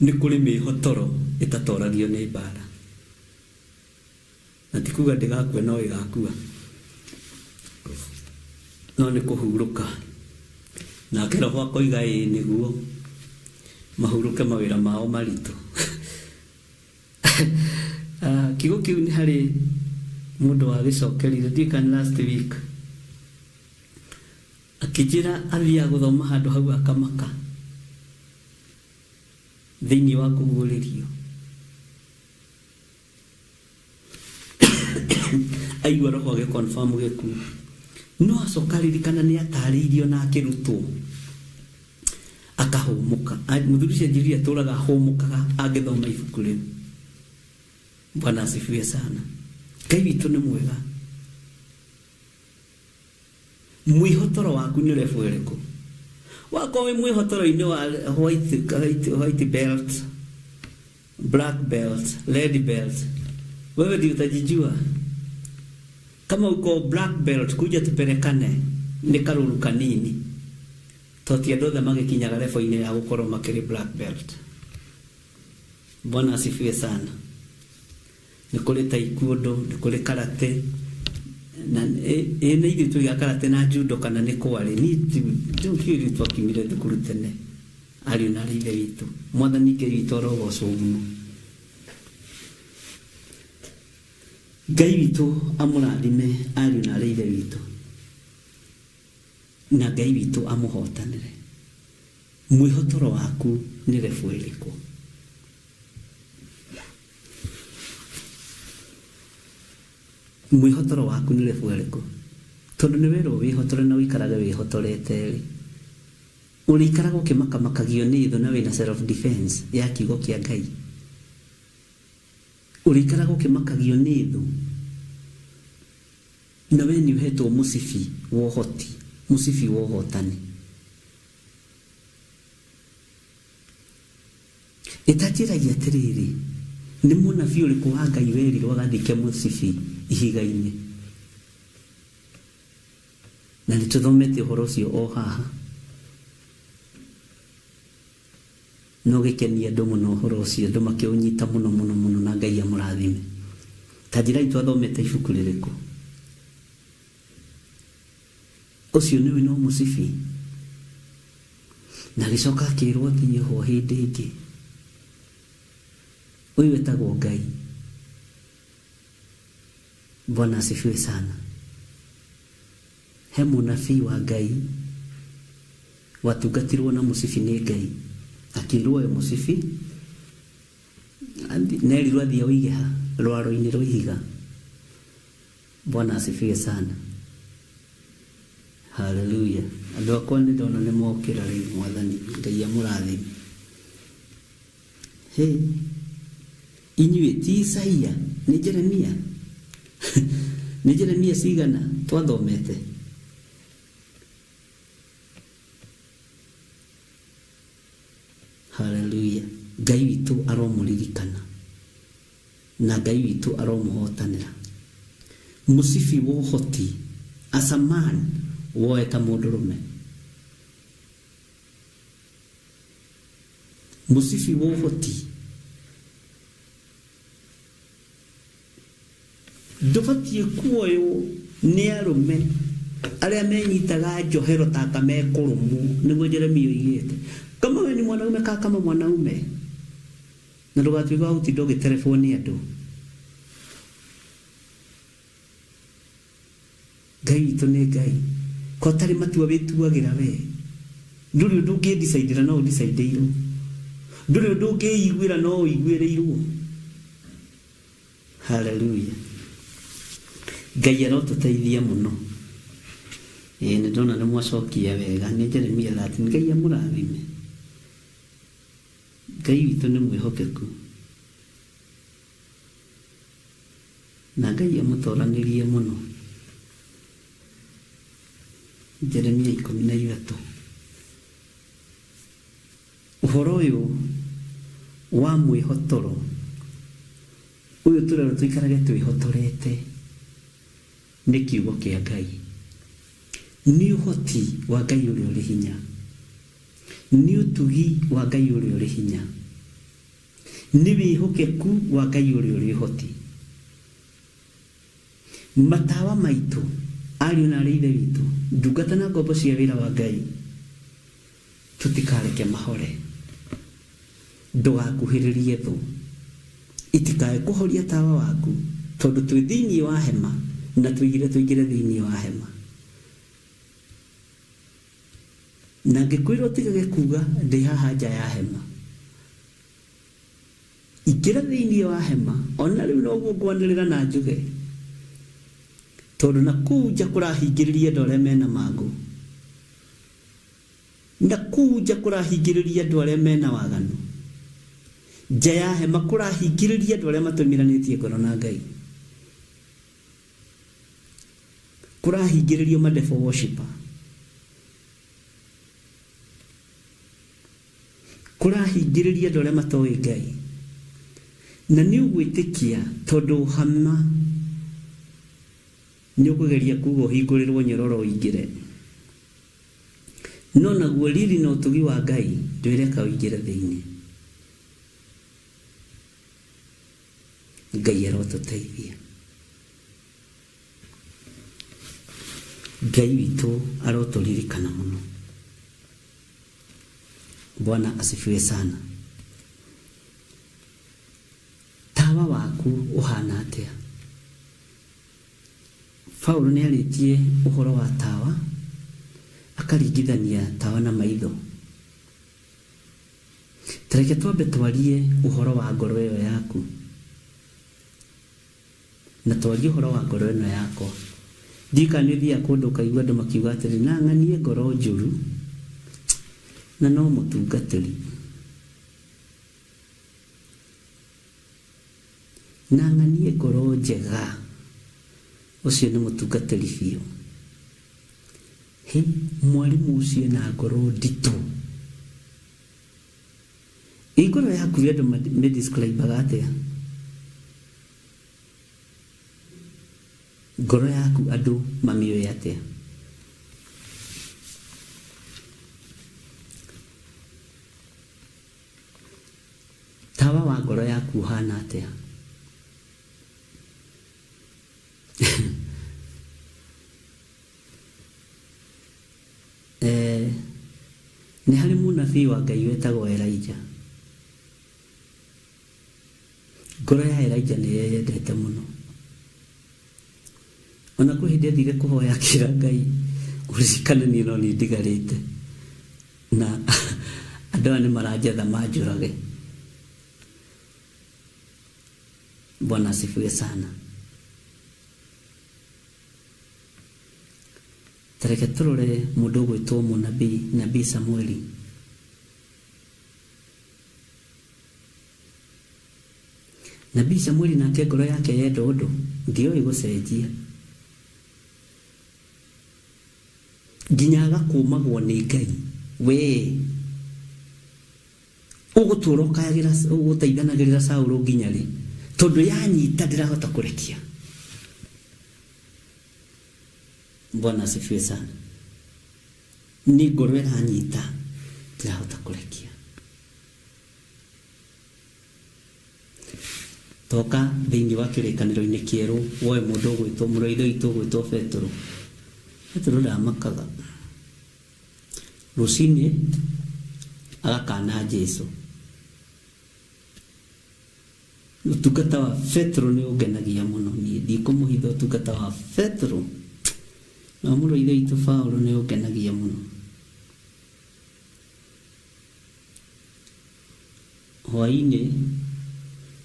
Nĩ kũrĩ mĩĩhotoro ĩtatoragio nĩ mbaara. Na ti kuga ndĩgakua no ĩgakua. No nĩ kũhurũka. Nake Roho akoiga ĩĩ nĩguo mahurũke mawĩra mao maritũ. Kiugo kĩu nĩ harĩ mũndũ wagĩcokerire, ndiũĩ kana last week, akĩnjĩra athiaga gũthoma handũ hau akamaka. Thĩinĩ wa kũguũrĩrio. Aigua Roho agĩ confirm gĩkuũ. No acoka aririkana nĩ atarĩirio na akĩrutwo. Akahũmũka. Mũthuri ũcio anjĩrire atũraga ahũmũkaga angĩthoma ibuku rĩu. Bwana asifiwe sana. Ngai witũ nĩ mwega. Mwĩhotoro waku nĩ level ĩrĩkũ? Wakorwo wĩ mwĩhotoro-inĩ wa white, white, white belt, black belt, red belt, wewe ndio utajijua. Kama uko black belt, kuja tupelekane, nĩ karũru kanini to ti andũ othe magĩkinyaga level-inĩ ya gũkorwo makĩrĩ black belt. Bwana asifiwe sana. Nĩ kũrĩ taekwondo, nĩ kũrĩ karate, na ĩ nĩ ithuĩ tũigaga karate na judo kana nĩ kwarĩ. Niĩ ndiũĩ ithuĩ twakiumire thukuru tene ariũ na aarĩ a Ithe witũ. Mwathani Ngai witũ arogocwo mũno. Ngai witũ amũrathime ariũ na aarĩ a Ithe witũ, na Ngai witũ amũhotanĩre. Mwĩhotoro waku nĩ level ĩrĩkũ? Mwĩhotoro waku nĩ level ĩrĩkũ? Tondũ nĩ werwo wĩhotore na ũikarage wĩhotorete-rĩ, ũrĩikaraga ũkĩmakamakagio nĩ thũ na wĩna self defense ya kiugo kĩa Ngai? Ũrĩikaraga ũkĩmakagio nĩ thũ na we nĩ ũhetwo mũcibi wa ũhoti, mũcibi wa ũhotani? Ĩtanjĩragia atĩrĩrĩ, nĩ mũnabii ũrĩkũ wa Ngai werirwo agathike mũcibi ihiga-inĩ? Na nĩ tũthomete ũhoro ũcio o haha. Na ũgĩkenia andũ mũno ũhoro ũcio, andũ makĩũnyita mũno mũno mũno na Ngai amũrathime. Ta njĩrai twathomete ibuku rĩrĩkũ? Ũcio nĩwe no mũcibi? Na agĩcoka akĩrwo athiĩ ho hĩndĩ ĩngĩ. Ũyũ etagwo Ngai. Bwana asifiwe sana. He mũnabii wa Ngai watungatirwo na mũcibi nĩ Ngai. Akĩrwo oe mũcibi, na erirwo athiĩ aũige ha? Rwaro-inĩ rwa ihiga. Bwana asifiwe sana. Haleluya. Andũ akwa nĩ ndona nĩ mokĩra rĩu mwathani Ngai amũrathime. Hey. Inyuĩ ti Isaia nĩ Jeremia nĩ Jeremia cigana twathomete? Haleluya. Ngai witũ aromũririkana. Na Ngai witũ aromũhotanĩra. Mũcibi wa ũhoti, as a man, Woe ta mũndũrũme. Mũcibi wa ũhoti ndũbatiĩ kuoywo nĩ arũme arĩa menyitaga njohero ta anga mekũrũmwo, nĩguo Jeremia oigĩte. Kama we ni mwanaume kaa kama mwanaume, na ndũgatuĩke wa gũtinda ũgĩterebwo nĩ andũ. Ngai witũ nĩ Ngai. Ko ũtarĩ matua wĩtuagĩra we. Ndũrĩ ũndũ ũngĩndicaidĩra no ũndicaidĩirwo. Ndũrĩ ũndũ ũngĩiguĩra no ũiguĩrĩirwo. Hallelujah. Ngai arotũteithia mũno. Ĩĩ nĩ ndona nĩ mwacokia wega. Nĩ Jeremia 13. Ngai amũrathime. Ngai witũ nĩ mwĩhokeku. Na Ngai amũtoranĩrie mũno. Jeremia 13. Ũhoro ũyũ wa mwĩhotoro ũyũ tũrerwo tũikarage twĩhotorete nĩ kiugo kĩa Ngai. Nĩ ũhoti wa Ngai ũrĩa ũrĩ hinya. Nĩ ũtugi wa Ngai ũrĩa ũrĩ hinya. Nĩ wĩhokeku wa Ngai ũrĩa ũrĩ ũhoti. Matawa maitũ, ariũ na aarĩ a Ithe witũ, ndungata na ngombo cia wĩra wa Ngai, tũtikareke mahore. Ndũgakuhĩrĩrie thũ. Itikae kũhoria tawa waku, tondũ twĩ thĩinĩ wa hema na tũigire tũingĩre thĩinĩ wa hema. Na ngĩkwĩra ũtigage kuuga, 'Ndĩ haha nja ya hema. Ingĩra thĩinĩ wa hema. O na rĩu noguo ngwanĩrĩra na njuge, tondũ na kũu nja kũrahingĩrĩria andũ arĩa me na mangũ, na kũu nja kũrahingĩrĩria andũ arĩa me na waganu, nja ya hema kũrahingĩrĩria andũ arĩa matoimĩranĩtie ngoro na Ngai. Kũrahingĩrĩrio ma devil worshipper. Kũrahingĩrĩria andũ arĩa matoĩ Ngai. Na nĩ ũgwĩtĩkia tondũ hama nĩ ũkũgeria kuga ũhingũrĩrwo nyororo ũingĩre. No naguo riri na ũtugi wa Ngai ndwĩreka ũingĩre thĩinĩ. Ngai arotũteithia. Ngai witũ arotũririkana mũno. Bwana asifiwe sana. Tawa waku ũhana atĩa? Paulo nĩ arĩtie ũhoro wa tawa, akaringithania tawa na maitho. Ta reke twambe twarie ũhoro wa ngoro ĩyo yaku, na twarie ũhoro wa ngoro ĩno yakwa. Ndiũĩ kana nĩ ũthiaga kũndũ ũkaigua andũ makiuga atĩrĩ, na ng'anie ngoro njũru, na no mũtungatĩri. Na ng'anie ngoro njega, ũcio nĩ mũtungatĩri biũ. Hĩ, mwarimũ ũcio ena ngoro nditũ. Ĩ ngoro yaku andũ mĩ-describe-aga atĩa? Ngoro yaku andũ mamĩũĩ atĩa? Tawa wa ngoro yaku ũhana atĩa? Eh, nĩ harĩ mũnabii wa Ngai wetagwo Elijah. Ngoro ya Elijah nĩ yeyendete mũno. Ona kwĩ hĩndĩ athire kũhoya akĩra Ngai, ũririkane niĩ no niĩ ndigarĩte na andũ aya nĩ maranjetha manjũrage. Bwana asifiwe sana. Ta reke tũrore mũndũ ũgwĩtwo mũnabii, nabii Samueli. Nabii Samueli nake ngoro yake yenda ũndũ, ndĩoĩ gũcenjia. Nginya agakũmagwo nĩ Ngai. Wee ũgũtũra ũkayagĩra ũgũteithanagĩrĩra Saũlũ nginya rĩ? Tondũ yanyita ndĩrahota kũrekia. Bwana asifiwe sana. Nĩ ngoro ĩranyita ndirahota kũrekia. Toka thĩinĩ wa kĩrĩkanĩro-inĩ kĩerũ woe mũndũ ũgwĩtwo mũrũ wa Ithe witũ ũgwĩtwo Petero. Petero ndamakaga. Rũcinĩ agakana Jesu. Ũtungata wa Petero nĩ ũngenagia mũno niĩ ndikũmũhitha ũtungata wa Petero na mũrũ wa Ithe witũ Paulo nĩ ũngenagia mũno. Hwaĩ-inĩ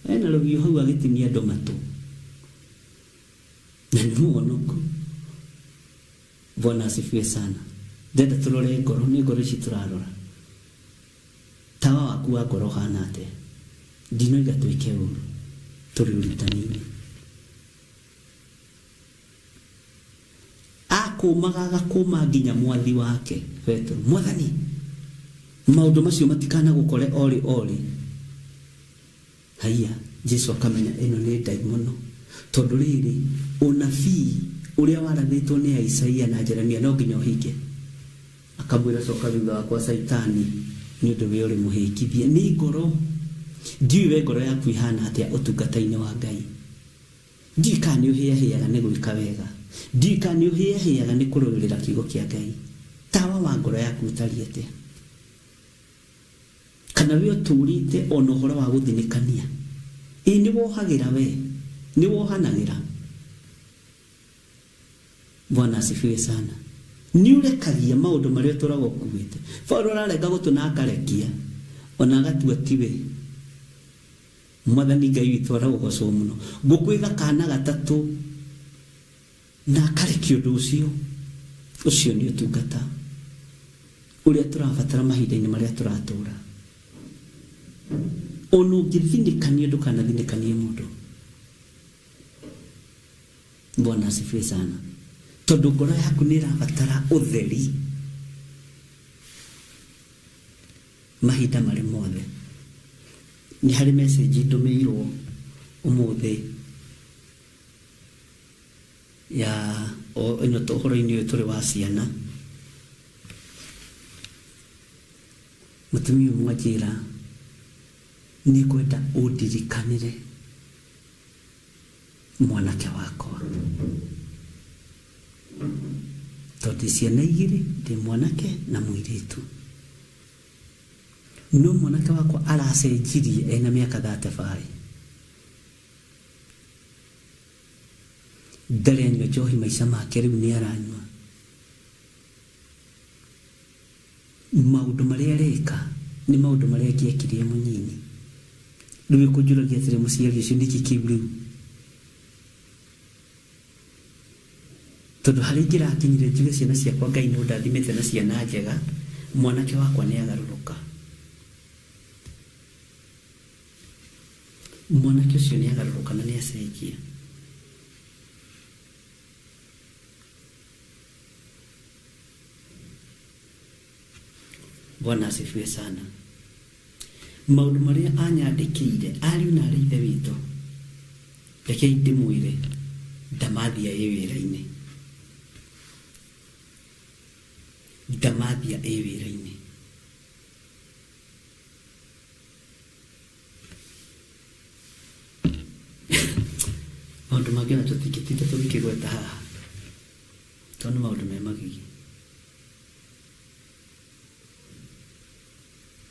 ena rũhiũ hau agĩtinia andũ matũ na nĩ mũhonoku. Bwana asifiwe sana. Ndenda tũrore ngoro, nĩ ngoro ici tũrarora. Tawa waku wa ngoro ũhana atĩa? Ndinoiga twĩke ũru, tũrĩ ũrutani-inĩ. Akũmaga agakũma nginya mwathi wake Petero, Mwathani, maũndũ macio matikanagũkore orĩ orĩ. Haiya, Jesu akamenya ĩno nĩ ndaimono, tondũ rĩrĩ, ũnabii ũrĩa warathĩtwo nĩ Isaia na Jeremia no nginya ũhinge. Akamwĩra, Coka thutha wakwa Caitani, nĩ ũndũ we ũrĩ mũhĩngithia. Nĩ ngoro. Ndiũĩ we ngoro yaku ĩhana atĩa ũtungata-inĩ wa Ngai. Ndiũĩ kana nĩ ũhĩahĩaga nĩ gwĩka wega. Ndiũĩ kana nĩ ũhĩahĩaga nĩ kũrũĩrĩra kiugo kĩa Ngai. Tawa wa ngoro yaku ũtariĩ atĩa? Kana we ũtũũrĩte o na ũhoro wa gũthinĩkania? Ĩ nĩ wohagĩra we? Nĩ wohanagĩra? Bwana asifiwe sana. Nĩ ũrekagia maũndũ marĩa ũtũraga ũkuĩte. Paulo ararenga gũtũ na akarekia, ona agatua tiwe. Mwathani Ngai witũ arogocwo mũno. Ngũkũ ĩgakana gatatũ na akarekia ũndũ ũcio. Ũcio nĩ ũtungata ũrĩa tũrabatara mahinda-inĩ marĩa tũratũra. Ona ũngĩthinĩkanio ndũkanathinĩkanie mũndũ. Bwana asifiwe sana. Tondũ ngoro yaku nĩ ĩrabatara ũtheri mahinda marĩ mothe. Nĩ harĩ message ndũmĩirwo ũmũthĩ ya ĩno ũhoro-inĩ ũyũ tũrĩ wa ciana. Mũtumia ũmwe anjĩra nĩ ngwenda ũndirikanĩre mwanake wakwa tondũ ciana igĩrĩ ndĩ mwanake na mũirĩtu no mwanake wakwa aracenjirie ena mĩaka 35 ndarĩ anyua njohi maica make rĩu nĩ aranyua Maũndũ marĩa areka nĩ maũndũ marĩa angĩekire e mũnyinyi. Rĩu ĩkũnjũragia atĩrĩ mũciari ũcio nĩkĩ kĩu rĩu? Tondũ harĩa ingĩrakinyire njuge ciana ciakwa Ngai nĩ ũndathimĩte na ciana njega, mwanake wakwa nĩ agarũrũka. Mwanake ũcio nĩ agarũrũka na nĩ acenjia. Bwana asifiwe sana. Maũndũ marĩa anyandĩkĩire ariũ na arĩ ithe witũ, rekei ndĩmwĩre ndamathia ĩ wĩra-inĩ, ndamathia ĩ wĩra-inĩ. Maũndũ mangĩ ona tũtingĩtinda tũgĩkĩgweta haha tondũ nĩ maũndũ me magigi.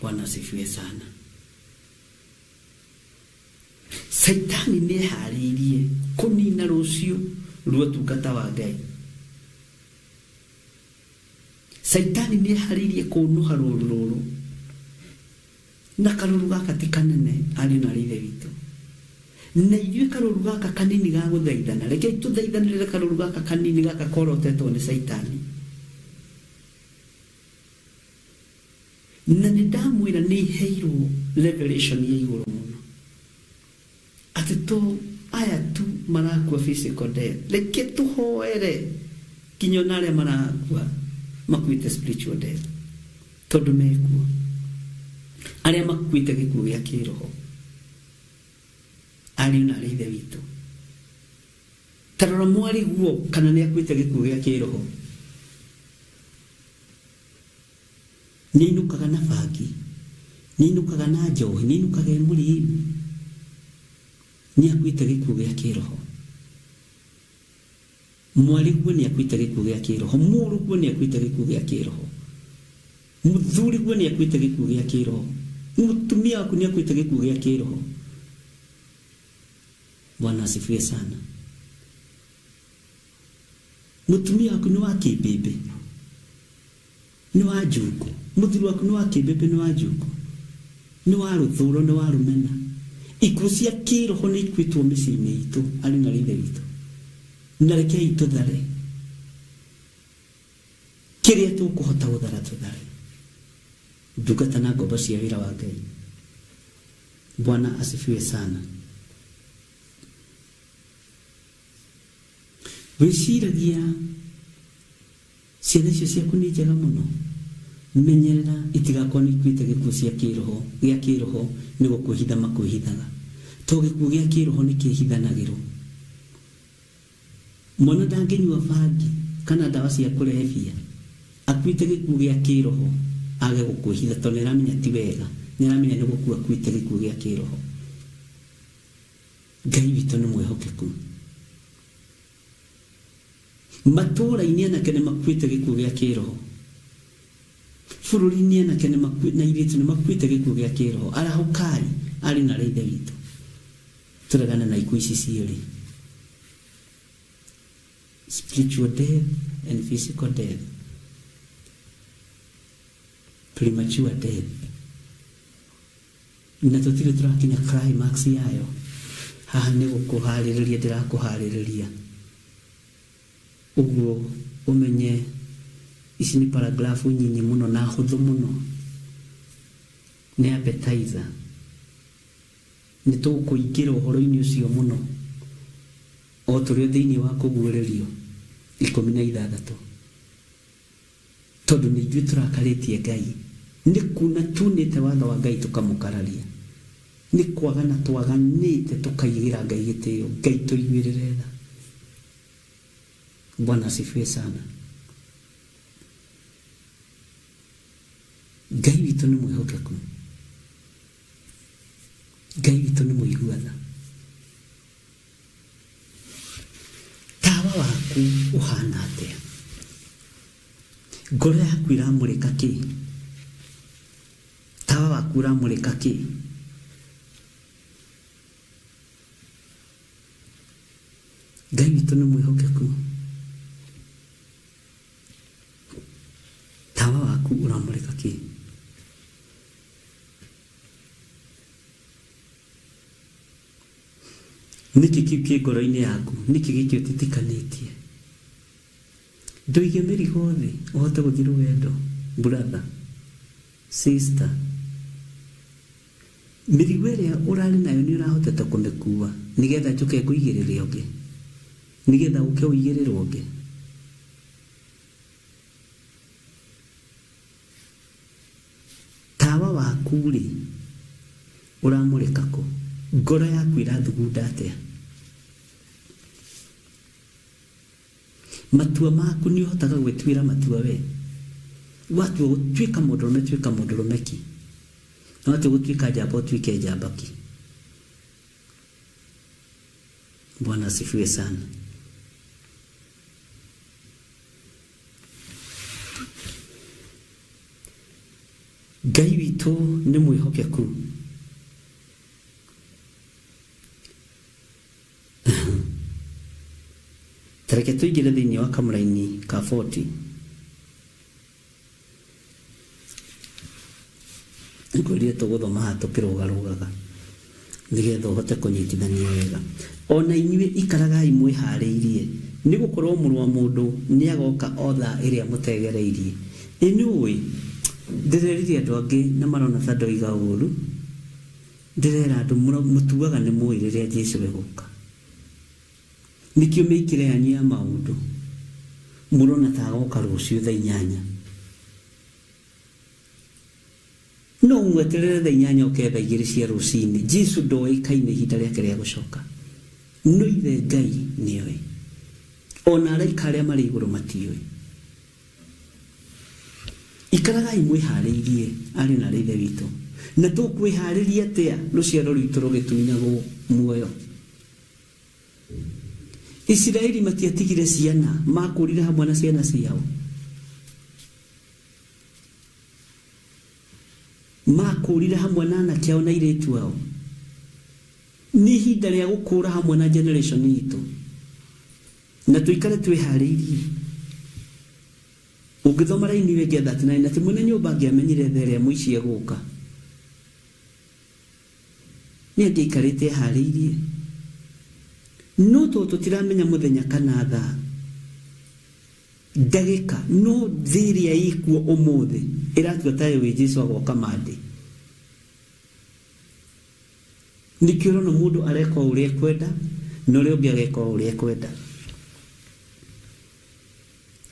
Bwana asifiwe sana. Saitani nĩ eharĩirie kũnina rũciũ rwa ũtungata wa Ngai. Saitani nĩ eharĩirie kũnũha rũru rũrũ na karũru gaka ti kanene ariũ na arĩ ithe witũ na ithuĩ karũru gaka kanini ga gũthaithana rekei tũthaithanĩrĩre karũru gaka kanini gaka korotetwo nĩ Saitani na nĩ ndamwĩra nĩ iheirwo revelation ya igũrũ mũno atĩ to aya tu marakua physical death reke tũhoere nginya ona arĩa marakua makuĩte spiritual death tondũ mekuo arĩa makuĩte gĩkuũ gĩa kĩroho ariũ na arĩ ithe witũ ta rora mwariguo kana nĩ akuĩte gĩkuũ gĩa kĩroho. Nĩainũkaga na bangi, nĩainũkaga na njohi, nĩainũkaga e mũrĩu. Nĩakuĩte gĩkuũ gĩa kĩroho. Mwarĩguo nĩakuĩte gĩkuũ gĩa kĩroho, mũrũguo nĩakuĩte gĩkuũ gĩa kĩroho, mũthuriguo nĩakuĩte gĩkuũ gĩa kĩroho, mũtumia waku nĩakuĩte gĩkuũ gĩa kĩroho. Bwana asifiwe sana. Mũtumia waku nĩ wa kĩmbĩmbĩ, nĩ wa njungu. Mũthuri waku nĩ wa kĩmbĩmbĩ, nĩ wa njungu, nĩ wa rũthũro, nĩ wa rũmena. Ikuũ cia kĩroho nĩ ikuĩtwo mĩciĩ-inĩ itũ, arĩ na ithe witũ. Na rekei tũthare kĩrĩa tũkũhota gũthara tũthare. Ndungata na ngombo cia wĩra wa Ngai. Bwana asifiwe sana. Wĩciragia ciana icio ciaku nĩ njega mũno? Menyerera itigakorwo nĩ ikuĩte gĩkuũ cia kĩroho, gĩa kĩroho nĩ gũkwĩhitha makwĩhithaga. To gĩkuũ gĩa kĩroho nĩ kĩhithanagĩrwo. Mwana ndangĩnyua bangi kana ndawa cia kũrebia akuĩte gĩkuũ gĩa kĩroho age gũkwĩhitha tondũ nĩaramenya ti wega, nĩaramenya nĩ gũkua akuĩte gĩkuũ gĩa kĩroho. Ngai witũ nĩ mwĩhokeku. Matũũra-inĩ anake nĩ makuĩte gĩkuũ gĩa kĩroho. Bũrũri-inĩ anake nĩ makuĩte na airĩtu nĩ makuĩte gĩkuũ gĩa kĩroho. Arahũkai arĩ na arĩa ithe witũ. Tũregane na ikuũ ici cierĩ. Spiritual death and physical death. Premature death. Na tũtirĩ tũrakinya climax yayo. Haha nĩ gũkũharĩrĩria ndĩrakũharĩrĩria. Ũguo ũmenye ici nĩ paragraph nyinyi mũno na hũthũ mũno. Nĩ appetizer. Nĩ tũkũingĩra ũhoro-inĩ ũcio mũno o tũrĩ o thĩinĩ wa kũguũrĩrio 16. Tondũ nĩ ithuĩ tũrakarĩtie Ngai, nĩ kuuna tuunĩte watho wa Ngai tũkamũkararia, nĩ kwagana twaganĩte tũkaigĩra Ngai gĩtĩo. Ngai tũiguĩrĩre tha. Bwana asifiwe sana. Ngai witũ nĩ mwĩhokeku. Ngai witũ nĩ mũigua tha. Tawa waku ũhana atĩa? Ngoro yaku ĩramũrĩka kĩ? Tawa waku ũramũrĩka kĩ? Ngai witũ nĩ mwĩhokeku. Tawa waku ũramũrĩka kĩ? Nĩkĩ kĩu kĩ ngoro-inĩ yaku? Nĩkĩ gĩkĩ ũtitikanĩtie? Ndũige mĩrigo thĩ ũhote gũthiĩ rũgendo, brother, sister. Mĩrigo ĩrĩa ũrarĩ nayo nĩ ũrahotete kũmĩkua nĩgetha njũke ngũigĩrĩre ũngĩ? Nĩgetha ũke ũigĩrĩrwo ũngĩ? Tawa waku-rĩ, ũramũrĩka kũ? Ngoro yaku ĩrathugunda atĩa? Matua maku nĩ ũhotaga gwĩtuĩra matua we? Watua gũtuĩka mũndũrũme tuĩka mũndũrũme ki. Na watua gũtuĩka njamba ũtuĩke njamba ki. Bwana asifiwe sana. Ngai witũ nĩ mwĩhokeku. Ta reke tũingĩre thĩinĩ wa kamũraini ka 40. Ngwĩrire tũgũthoma haha tũkĩrũgarũgaga nĩgetha ũhote kũnyitithania wega. O na inyuĩ ikaragai mwĩhaarĩirie, nĩ gũkorũo Mũrũ wa mũndũ nĩ agooka o thaa ĩrĩa mũtegereirie. Ĩ nĩ ũĩ, ndĩrerire andũ angĩ na marona ta ndoiga ũũru, ndĩrera andũ mũtuaga nĩ mũĩ rĩrĩa Jesu egũka. Nĩkĩo mĩkĩre yanyu ya maũndũ mũrona ta agoka rũciũ thaa 8. No ũmweterere thaa 8 oke thaa 2 cia rũcinĩ. Jesu ndoĩkaine ihinda rĩake rĩa gũcoka. No ithe Ngai nĩoĩ. Ona araika arĩa marĩ igũrũ matiũĩ. Ikaragai mwĩharĩirie arĩ na arĩ ithe witũ. Na tũkwĩharĩria atĩa rũciaro rwitũ rũgĩtunyagwo muoyo? Isiraeli matiatigire ciana, makũrire hamwe na ciana ciao. Makũrire hamwe na anake ao na airĩtu ao. Nĩ ihinda rĩa gũkũra hamwe na generation itũ. Na tũikare twĩharĩirie. Ũngĩthoma raini ĩyo ĩngĩ ya 39 atĩ mwene nyũmba angĩamenyire thaa ĩrĩa mũici egũka, nĩ angĩaikarĩte eharĩirie. No tondũ tũtiramenya mũthenya kana thaa, ndagĩka, no thĩ ĩrĩa ĩkuo ũmũthĩ ĩratua ta yũĩ Jesu agoka Monday. Nĩkĩo ũrona mũndũ areka o ũrĩa ekwenda na ũrĩa ũngĩ ageka o ũrĩa ekwenda.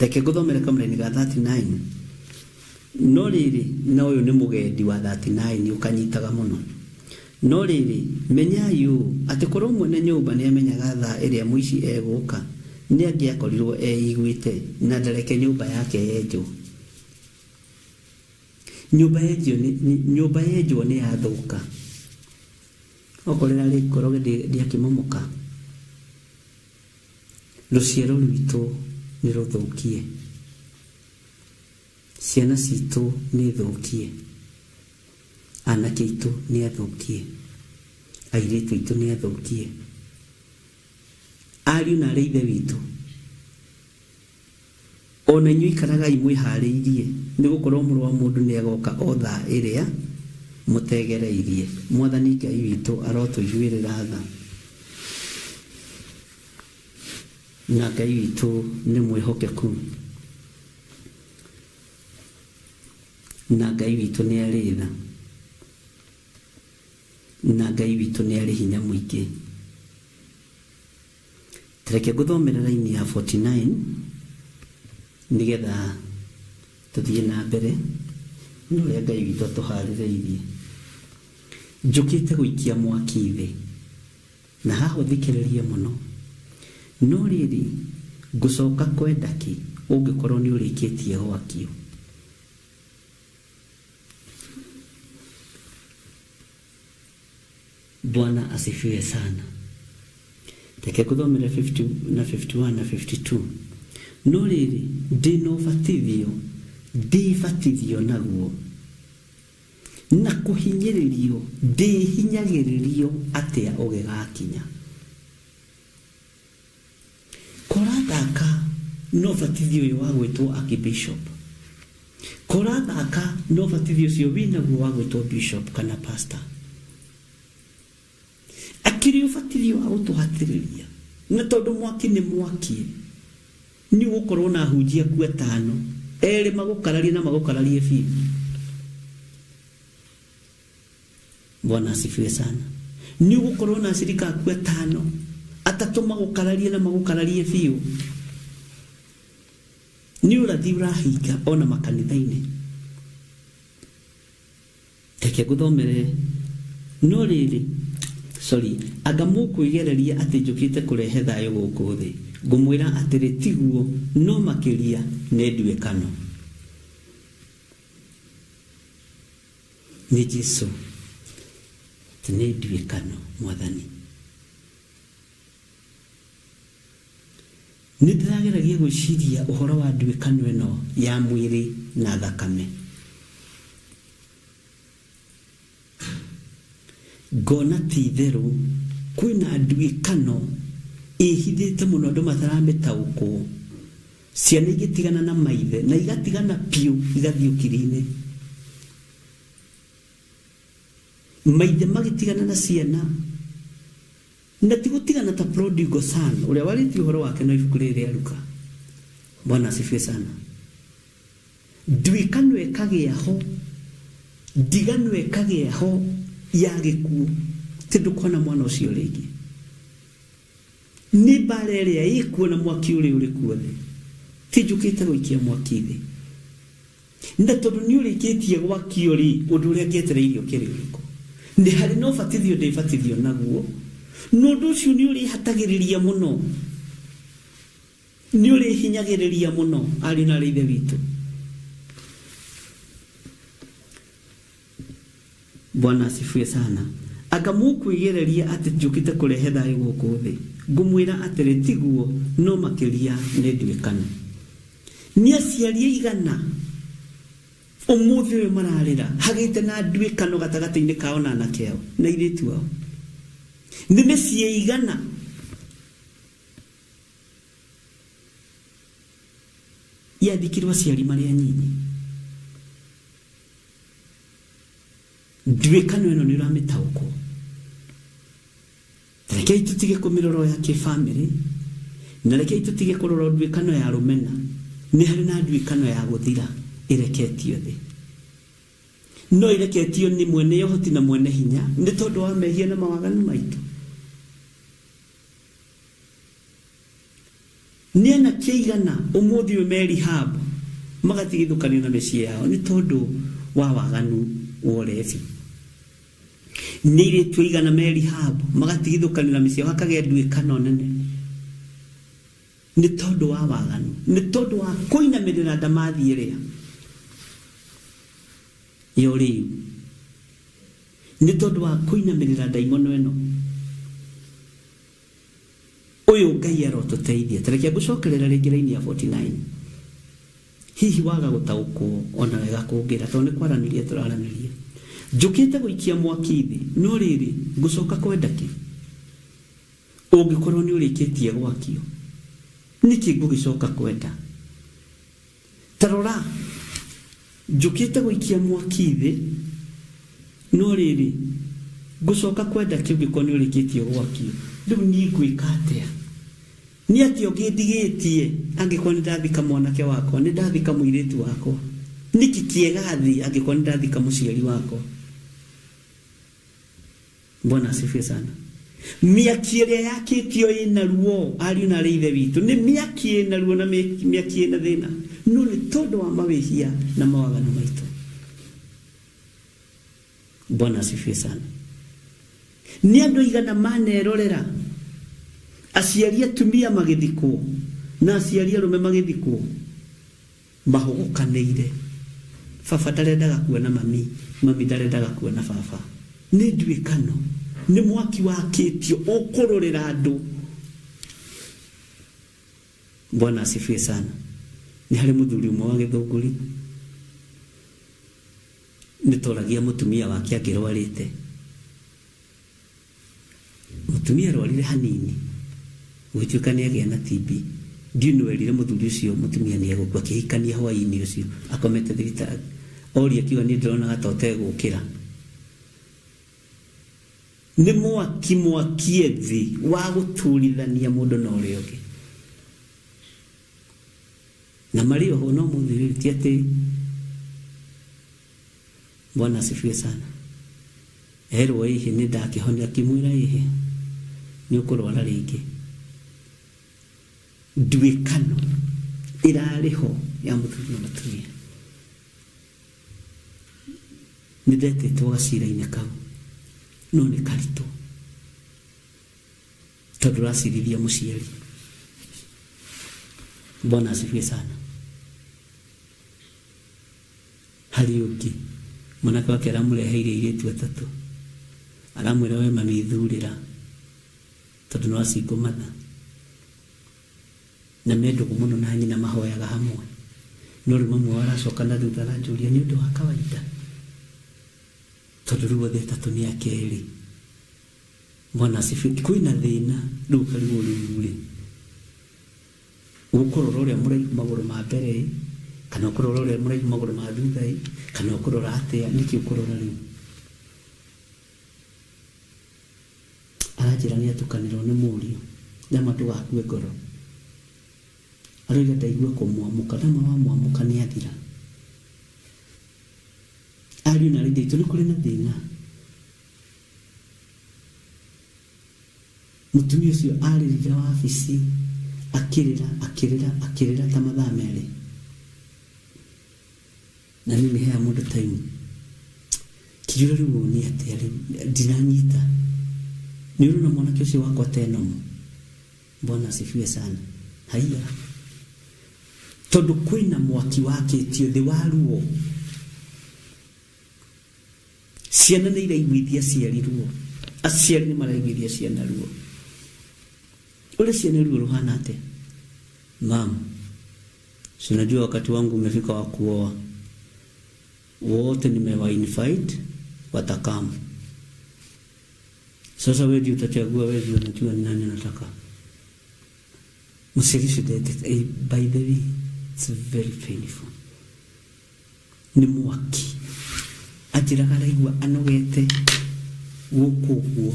Reke ngũthomere kamũraini ga 39. No rĩrĩ, na ũyũ nĩ mũgendi wa 39 ũkanyitaga mũno. No rĩrĩ, menyai ũũ, atĩ korwo mwene nyũmba nĩamenyaga thaa ĩrĩa mũici egũũka, nĩangĩakorirwo eiguĩte, na ndareke nyũmba yake yenjwo. Nyũmba yenjwo nĩ, nyũmba yenjwo nĩ yathũka. Okorwo ĩrarĩ ngoroge ndĩakĩmomoka. Rũciaro rwitũ nĩ rũthũkie. Ciana citũ nĩ thũkie. Anake aitũ nĩ athũkie. Airĩtu aitũ nĩ athũkie. Ariũ na aarĩ a Ithe witũ, o na inyuĩ ikaragai mwĩhaarĩirie, nĩ gũkorũo Mũrũ wa mũndũ nĩ agooka o thaa ĩrĩa mũtegereirie. Mwathani Ngai witũ arotũiguĩrĩra tha. Na Ngai witũ nĩ mwĩhokeku. Na Ngai witũ nĩ arĩ tha. Na Ngai witũ nĩ arĩ hinya mũingĩ. Reke ngũthomere raini ya 49 nĩgetha tũthiĩ na mbere na ũrĩa Ngai witũ atũharĩrĩirie. Njũkĩte gũikia mwaki thĩ, na haha ũthikĩrĩrie mũno. No rĩrĩ, ngũcoka kwenda kĩ ũngĩkorwo nĩ ũrĩkĩtie gwakio? Bwana asifiwe sana. Reke ngũthomere 50 na 51 na 52. No rĩrĩ, ndĩ na ũbatithio ndĩbatithio naguo, na kũhinyĩrĩrio ndĩhinyagĩrĩrio atĩa ũgĩgakinya. Kũrathaka na ũbatithio ũyũ wa gwĩtwo archbishop. Kũrathaka na ũbatithio ũcio wĩnaguo wa gwĩtwo bishop kana pastor. Akĩrĩ ũbatithio wa gũtũhatĩrĩria. Na tondũ mwaki nĩ mwaki, nĩ ũgũkorwo na ahunjia aku atano, erĩ magũkararie na magũkararie biũ. Bwana asifiwe sana. Nĩ ũgũkorwo na acirika aku atano, atatũ magũkararie na magũkararie biũ. Nĩ ũrathi ũrahinga ona makanitha-inĩ. Reke ngũthomere. No rĩrĩ, sorry, anga mũkwĩgereria atĩ njũkĩte kũrehe thayũ gũkũ thĩ? Ngũmwĩra atĩrĩ, tiguo, no makĩria nĩ nduĩkano. Nĩ Jesu, atĩ nĩ nduĩkano, Mwathani. Nĩ ndĩrageragia gwĩciria ũhoro wa nduĩkano ĩno ya mwĩrĩ na thakame. Ngona ti itherũ kwĩna nduĩkano ĩhithĩte mũno andũ mataramĩtaũkwo. Ciana igĩtigana na maithe na igatigana piũ igathiĩ ũkiri-inĩ. Maithe magĩtigana na ciana na ti gũtigana ta prodigal son ũrĩa warĩtie ũhoro wake na ibuku rĩrĩ rĩa Luka. Bwana asifiwe sana. Nduĩkano ĩkagĩa ho, ndigano ĩkagĩa ho ya gĩkuũ, ti ndũkona mwana ũcio rĩngĩ. Nĩ mbara ĩrĩa ĩkuo na mwaki ũrĩa ũrĩ kuo thĩ. Ti njũkĩte gũikia mwaki thĩ. Na tondũ nĩ ũrĩkĩtie gwakio rĩ, ũndũ ũrĩa ngĩetereire ũkĩrĩ ũrĩkũ? Nĩ harĩ na ũbatithio ndĩbatithio naguo, na ũndũ ũcio nĩ ũrĩhatagĩrĩria mũno, nĩ ũrĩhinyagĩrĩria mũno ariũ na aarĩ a Ithe witũ. Bwana asifiwe sana. Anga mũkwĩgereria atĩ njũkĩte kũrehe thayũ gũkũ thĩ? Ngũmwĩra atĩrĩ, tiguo, no makĩria nĩ nduĩkano. Nĩ aciari aigana ũmũthĩ ũyũ mararĩra hagĩte na nduĩkano gatagatĩ-inĩ kao na anake ao na airĩtu ao? Nĩ mĩciĩ ĩigana yathikirwo aciari marĩ anyinyi? Nduĩkano ĩno nĩ ũramĩtaũkwo? Rekei tũtige kũmĩrora ya kĩbamĩrĩ, na rekei tũtige kũrora nduĩkano ya rũmena. Nĩ harĩ na nduĩkano ya gũthira ĩreketio thĩ, no ĩreketio nĩ mwene ũhoti na mwene hinya nĩ tondũ wa mehia na mawaganu maitũ. Nĩ anake aigana ũmũthĩ ũyũ me rehab magatigithũkanio na mĩciĩ yao nĩ tondũ wa waganu wa ũrebi? Nĩ airĩtu aigana me rehab magatigithũkanio na mĩciĩ yao, hakagĩa nduĩkano nene nĩ tondũ wa waganu, nĩ tondũ wa kũinamĩrĩra ndamathi ĩrĩa ya ũrĩu, nĩ tondũ wa kũinamĩrĩra ndaimono ĩno? Ũyũ Ngai arotũteithia. Ta reke ngũcokerera rĩngĩ raini ya 49. Hihi waga gũtaũkwo ona wega kũngĩra, tondũ nĩ kwaranĩria tũraranĩria. Njũkĩte gũikia mwaki thĩ, no rĩrĩ, ngũcoka kwenda kĩ? Ũngĩkorwo nĩ ũrĩkĩtie gwakio, nĩkĩ ngũgĩcoka kwenda? Ta rora, njũkĩte gũikia mwaki thĩ, no rĩrĩ, ngũcoka kwenda kĩ ũngĩkorwo nĩ ũrĩkĩtie gwakio? Rĩu niĩ ngwĩka atĩa? Nĩ atĩa ũngĩ ndigĩtie angĩkorwo nĩ ndathika mwanake wakwa, nĩ ndathika mũirĩtu wakwa? Nĩkĩ kĩega thĩ angĩkorwo nĩ ndathika mũciari wakwa? Bwana asifiwe sana. Mĩaki ĩrĩa yakĩtio ĩna ruo, ariũ na arĩ ithe witũ, nĩ mĩaki ĩna ruo na mĩaki ĩna thĩna, no nĩ tondũ wa mawĩhia na mawaganu maitũ. Bwana asifiwe sana. Nĩ andũ aigana manerorera aciari atumia magĩthikwo na aciari arũme magĩthikwo mahũgũkanĩire? Baba ndarendaga kuona mami, mami ndarendaga kuona baba. Nĩ nduĩkano, nĩ mwaki wakĩtio ũkũrũrĩra andũ. Bwana asifiwe sana. Nĩ harĩ mũthuri ũmwe wa Gĩthũngũri nĩ toragia mũtumia wake angĩrwarĩte. Mũtumia arwarire hanini, gũgĩtuĩka nĩ agĩa na TB. Ndiũĩ nũ werire mũthuri ũcio mũtumia nĩ egũkua. Akĩhikania hwaĩ-inĩ ũcio akomete thibitarĩ. Oria akiuga niĩ ndĩronaga ta ũtegũkĩra. Nĩ mwaki mwakie thĩ wa gũturithania mũndũ na ũrĩa ũngĩ. Na marĩ oho no mũthĩ rĩu ti atĩ. Bwana asifiwe sana. Erwo ĩhĩ nĩ ndakĩhonia, akĩmwĩra ĩhĩ nĩ ũkũrwara rĩngĩ. Nduĩkano ĩrarĩ ho ya mũthuri na mũtumia. Nĩ ndetĩtwo gacira-inĩ kau, no nĩ karitũ tondũ ũracirithia mũciari. Bwana asifiwe sana. Harĩ ũngĩ, mwanake wake aramũreheire airĩtu atatũ, aramwĩra we mami thurĩra tondũ nĩ wa single mother, na me ndũgũ mũno na nyina, mahoyaga hamwe. No rĩu mamu wao aracoka na thutha aranjũria nĩ ũndũ wa kawaida tondũ rĩu othe atatũ nĩ akerĩ. Bwana asifiwe. Kwĩna thĩna rĩu ũkarigwo rĩu rĩ, Ũkũrora ũrĩa mũraihu magũrũ ma mbere ĩ, kana ũkũrora ũrĩa mũraihu magũrũ ma thutha ĩ, kana ũkũrora atĩa? Nĩkĩ ũkũrora rĩu? Aranjĩra nĩ atukanĩrwo nĩ mũriũ. Ndamwĩra ndũgakue ngoro. Aroiga ndaigua kũmwamũka. Ndamwĩra wamwamũka nĩ athira. Ariũ na aarĩ a Ithe witũ, nĩ kũrĩ na thĩna. Mũtumia ũcio arĩrire wabici akĩrĩra akĩrĩra akĩrĩra ta mathaa merĩ. Na niĩ nĩheaga mũndũ time. Ngĩũria rĩu ũũ nĩ atĩa rĩu ndinanyita. Nĩ ũrona mwanake ũcio wakwa ta e normal? Bwana asifiwe sana. Haiya. Tondũ kwĩna mwaki wakĩtio thĩ wa ruo. Ciana nĩ iraiguithia aciari ruo, aciari nĩ maraiguithia ciana ruo. Ũrĩa ciana ruo rũhana atĩa? Mam, si unajua wakati wangu umefika wa kuoa, wote nimewa invite watakam. Sasa wewe ndio utachagua, wewe ndio unajua ni nani unataka. Mũciari ũcio ndetĩka, by the way, it's very painful. Nĩ mwaki. Anjĩraga araigua anogete gũkũ ũguo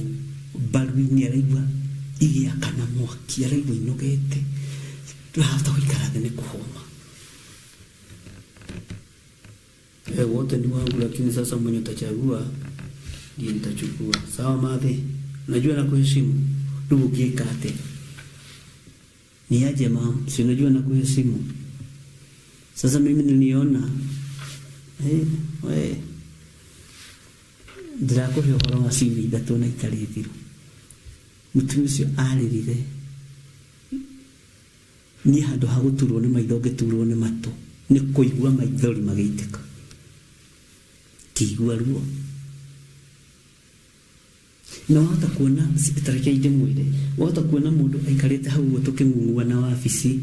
mbaru-inĩ, araigua igĩakana mwaki, araigua inogete, ndahota gũikara thĩ nĩ kũhũma. Wote ni wangu, lakini sasa mwenye utachagua ndiye nitachukua. Sawa madhe, najua nakuheshimu. Rĩu ũngĩka atĩa? Ni aje mam, si unajua nakuheshimu. Sasa mimi niliona we ndirakũhe ũhoro wa ciumia ithatũ na itarĩ thiru. Mũtumia ũcio arĩrire niĩ handũ ha gũturwo nĩ maitho ngĩturwo nĩ matũ nĩ kũigua maithori magĩitĩka, ngĩigua ruo. Na wahota kuona, ta reke ndĩmwĩre, wahota kuona mũndũ aikarĩte hau ũguo tũkĩng'ung'ua na wabici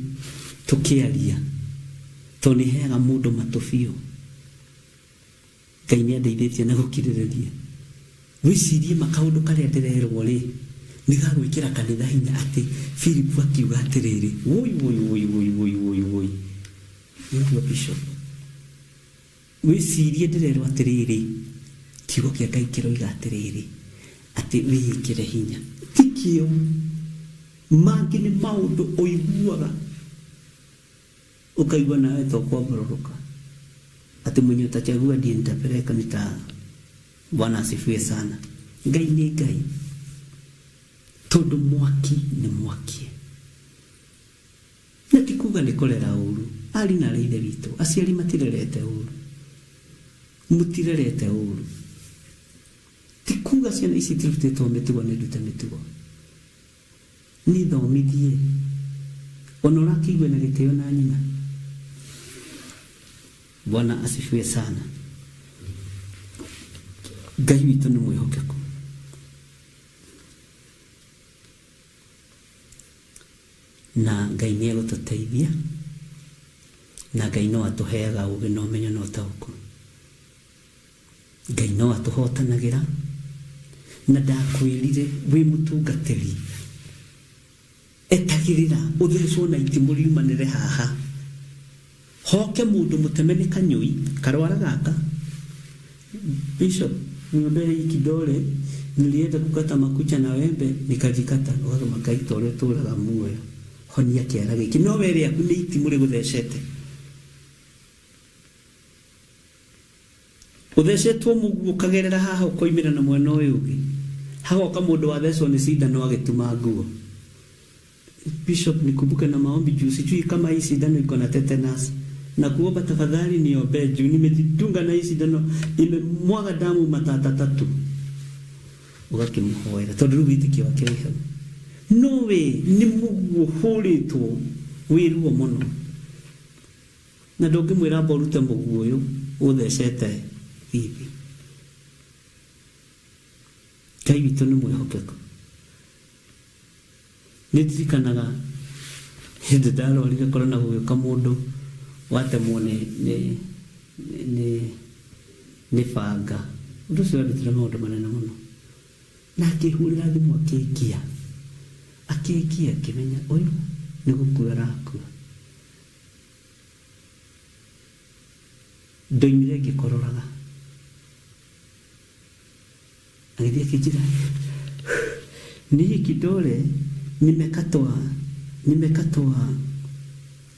tũkĩaria, tondũ nĩ heaga mũndũ matũ biũ. Ngai nĩ andeithĩtie na gũkirĩrĩria. Wĩcirie ma kaũndũ karĩa ndĩrerwo rĩ, nĩ ga gwĩkĩra kanitha hinya atĩ Philip akiuga atĩrĩrĩ, woi woi woi woi woi woi woi. Nĩũguo bishop. Wĩcirie ndĩrerwo atĩrĩrĩ, kiugo kĩa Ngai kĩroiga atĩrĩrĩ, atĩ wĩĩkĩre hinya. Ti kĩo. Mangĩ nĩ maũndũ ũiguaga ũkaigua nawe ta ũkwambarũrũka. Atĩ mwenye utachagua ndiye nitapeleka nita. Bwana asifiwe sana. Ngai nĩ Ngai. Tondũ mwaki nĩ mwaki. Na ti kuga nĩ kũrera ũru. Ari na arĩ ithe witũ. Aciari matirerete ũru. Mũtirerete ũru. Ti kuga ciana ici itirutĩtwo mĩtugo nĩ ndute mĩtugo. Nĩ thomithie. Ona ũrakĩigua na gĩtĩo na nyina. Bwana asifiwe sana. Ngai witũ nĩ mwĩhokeku. Na Ngai nĩ egũtũteithia. Na Ngai no atũheaga ũũgĩ na ũmenyo na ũtaũku. Ngai no atũhotanagĩra. Na ndakwĩrire wĩ mũtungatĩri, etagĩrĩra ũthecwo na itimũ riumanĩre haha. Hoke mũndũ mũteme nĩ kanyũi, karwara gaka. Bishop, niombee hii kidole, nilienda kukata makucha na wembe, nikajikata. Ũgakĩma Ngai ta ũrĩa ũtũraga muoyo. Honia kĩara gĩkĩ. No we rĩaku nĩ itimũ rĩgũthecete. Ũthecetwo mũguo ũkagerera haha ũkoimĩra na mwena ũyũ ũngĩ. Hagoka mũndũ wathecwo nĩ cindano agĩtuma nguo. Bishop, nikumbuke na maombi juu sijui kama hii sindano iko na tetanus. Na kuomba tafadhali niombee juu nimejidunga na hii sindano imemwaga damu matata tatu. Ũgakĩmũhoera tondũ rĩu wĩtĩkio wake wĩ hau. No we nĩ mũguo ũhũrĩtwo wĩ ruo mũno. Na ndũngĩmwĩra amba ũrute mũguo ũyũ ũthecete thithi. Ngai witũ nĩ mwĩhokeku. Nĩ ndirikanaga hĩndĩ ndarwarire korona gũgĩũka mũndũ watemwo nĩ banga. Ũndũ ũcio wandutire maũndũ manene mũno. Na akĩhũrĩra thimũ akĩngia. Akĩngia ngĩmenya ũyũ nĩ gũkua arakua. Ndoimire ngĩkororaga. Agĩthiĩ akĩnjĩra, ni hii kidole nimekatwa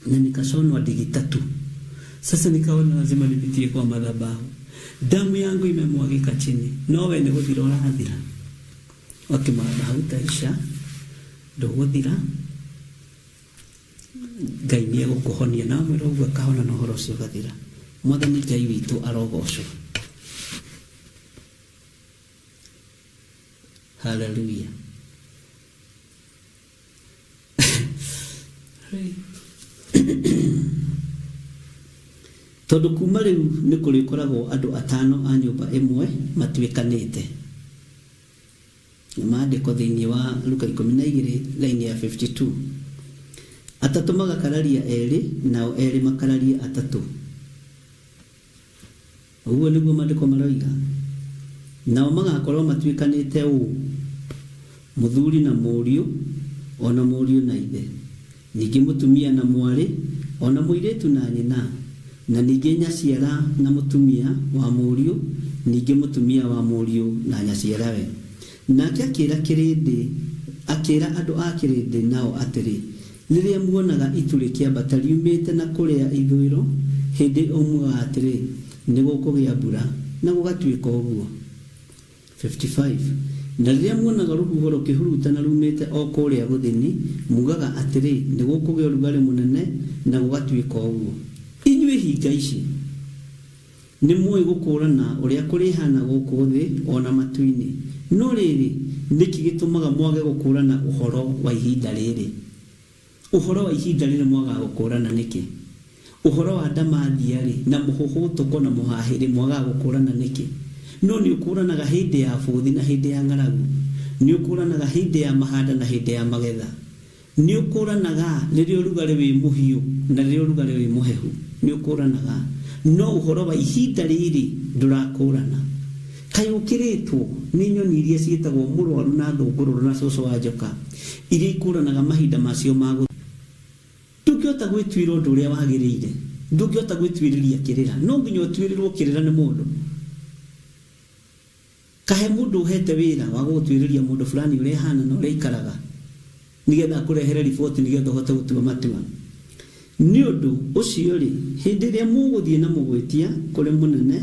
na nikashonwa ndigi tatu. Sasa nikaona lazima nipitie kwa madhabahu. Damu yangu imemwagika chini. No we nĩ gũthira ũrathira. Wakĩmatha hautaisha, ndũgũthira. Ngai nĩ egũkũhonia. Na wamwĩra ũguo akahona na ũhoro ũcio ũgathira. Mwathani Ngai witũ arogocwo. Hallelujah. Tondũ kuuma rĩu nĩ kũrĩkoragwo andũ atano a nyũmba ĩmwe matuĩkanĩte. Nĩ maandĩko thĩinĩ wa Luka 12 raini ya 52. Atatũ magakararia erĩ, nao erĩ makararie atatũ. Ũguo nĩguo maandĩko maroiga. Nao magakorwo matuĩkanĩte ũũ, mũthuri na mũriũ, o na mũriũ na ithe, ningĩ mũtumia na mwarĩ, o na mũirĩtu na nyina, na ningĩ nyaciara na mũtumia wa mũriũ, ningĩ mũtumia wa mũriũ na nyaciarawe. Nake akĩĩra kĩrĩndĩ, akĩĩra andũ a kĩrĩndĩ nao atĩrĩ, Rĩrĩa muonaga itu rĩkĩambata riumĩte na kũrĩa ithũĩro, hĩndĩ ĩo muugaga atĩrĩ, 'Nĩgũkũgĩa mbura, na gũgatuĩka ũguo. 55 na rĩrĩa muonaga rũhuho rũkĩhurutana ruumĩte o kũrĩa gũthini, muugaga atĩrĩ, 'Nĩgũkũgĩa ũrugarĩ mũnene, na gũgatuĩka ũguo. Inyuĩ hinga ici! Nĩmũũĩ gũkũũrana ũrĩa kũrĩhaana gũkũ thĩ o na matu-inĩ, no rĩrĩ, nĩkĩ gĩtũmaga mwage gũkũũrana ũhoro wa ihinda rĩrĩ? Ũhoro wa ihinda rĩrĩ mwagaga gũkũũrana nĩkĩ? Ũhoro wa ndamathia-rĩ, na mũhũhũtũko na mũhahĩ-rĩ, mwagaga gũkũũrana nĩkĩ? No nĩũkũũranaga hĩndĩ ya bũthi na hĩndĩ ya ng'aragu, nĩũkũũranaga hĩndĩ ya mahanda na hĩndĩ ya magetha. Nĩũkũũranaga rĩrĩa ũrugarĩ wĩ mũhiũ na rĩrĩa ũrugarĩ wĩ mũhehu, nĩũkũũranaga, no ũhoro wa ihinda rĩrĩ ndũrakũũrana. Kaĩ ũkĩrĩtwo nĩ nyoni iria ciĩtagwo mũrũaru na thũngũrũrũ na cũcũ wa njoka, iria ikũũranaga mahinda macio ma gũthiĩ? Ndũngĩhota gwĩtuĩra ũndũ ũrĩa wagĩrĩire, ndũngĩhota gwĩtuĩrĩria kĩrĩra, no nginya ũtuĩrĩrwo kĩrĩra nĩ mũndũ. Kahe mũndũ ũhete wĩra wa gũgũtuĩrĩria mũndũ fulani ũrĩa ahana na ũrĩa aikaraga nĩgetha akũrehere riboti nĩgetha ũhote gũtua matua. Nĩ ũndũ ũcio-rĩ, hĩndĩ ĩrĩa mũgũthiĩ na mũgwĩtia kũrĩ mũnene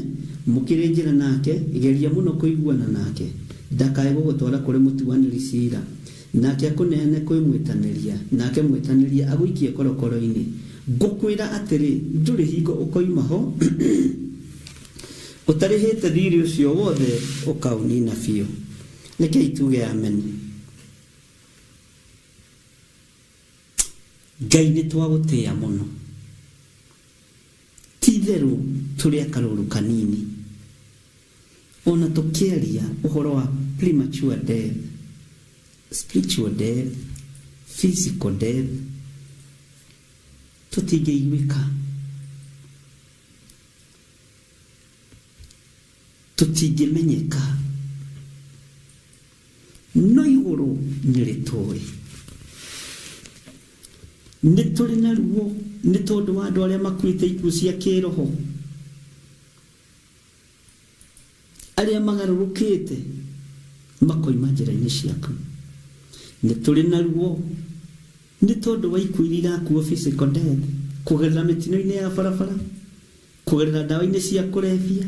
mũkĩrĩ njĩra nake, geria mũno kũiguana nake, ndakae gũgũtwara kũrĩ mũtuanĩri ciira, nake akũneane kwĩ mwĩtanĩria, nake mwĩtanĩria agũikie korokoro-inĩ. Ngũkwĩra atĩrĩ, ndũrĩ hingo ũkoima ho Ũtarĩhĩte thiirĩ ũcio wothe ũkaũnina biũ. Rekei tuge ameni. Ngai nĩ twagũtĩĩa mũno. Ti itherũ tũrĩ a karũũru kanini. Ona tũkĩaria ũhoro wa premature death, spiritual death, physical death, tũtingĩiguĩka. Tũtingĩmenyeka, no igũrũ nĩ rĩtũĩ. Nĩ tũrĩ na ruo nĩ tondũ wa andũ arĩa makuĩte ikuũ cia kĩĩroho, arĩa magarũrũkĩte makoima njĩra-inĩ ciaku. Nĩ tũrĩ na ruo nĩ tondũ wa ikuũ iria irakuo physical death, kũgerera mĩtino-inĩ ya barabara, kũgerera ndawa-inĩ cia kũrebia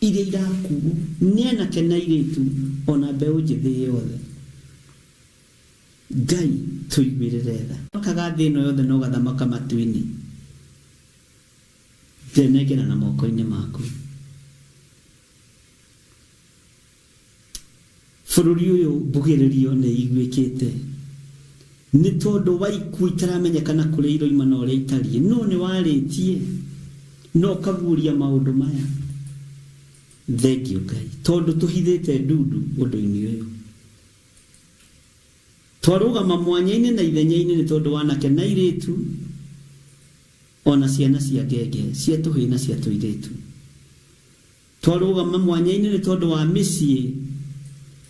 iria irakuo nĩ anake na airĩtu o na mbeũ njĩthĩ yothe. Ngai tũiguĩrĩre tha. Thamakaga thĩ ĩno yothe na ũgathamaka matu-inĩ. Ndenengerana moko-inĩ maku. Bũrũri ũyũ mbugĩrĩrio nĩ iguĩkĩte nĩ tondũ wa ikuũ itaramenyekana kũrĩa iroima na ũrĩa itariĩ. No nĩ warĩtie na ũkaguũria maũndũ maya. Thengiũ Ngai tondũ tũhithĩte ndundu ũndũ-inĩ ũyũ. Twarũgama mwanya-inĩ na ithenya-inĩ nĩ tondũ wa anake na airĩtu o na ciana cia ngenge, cia tũhĩĩ na cia tũirĩtu. Twarũgama mwanya-inĩ nĩ tondũ wa mĩciĩ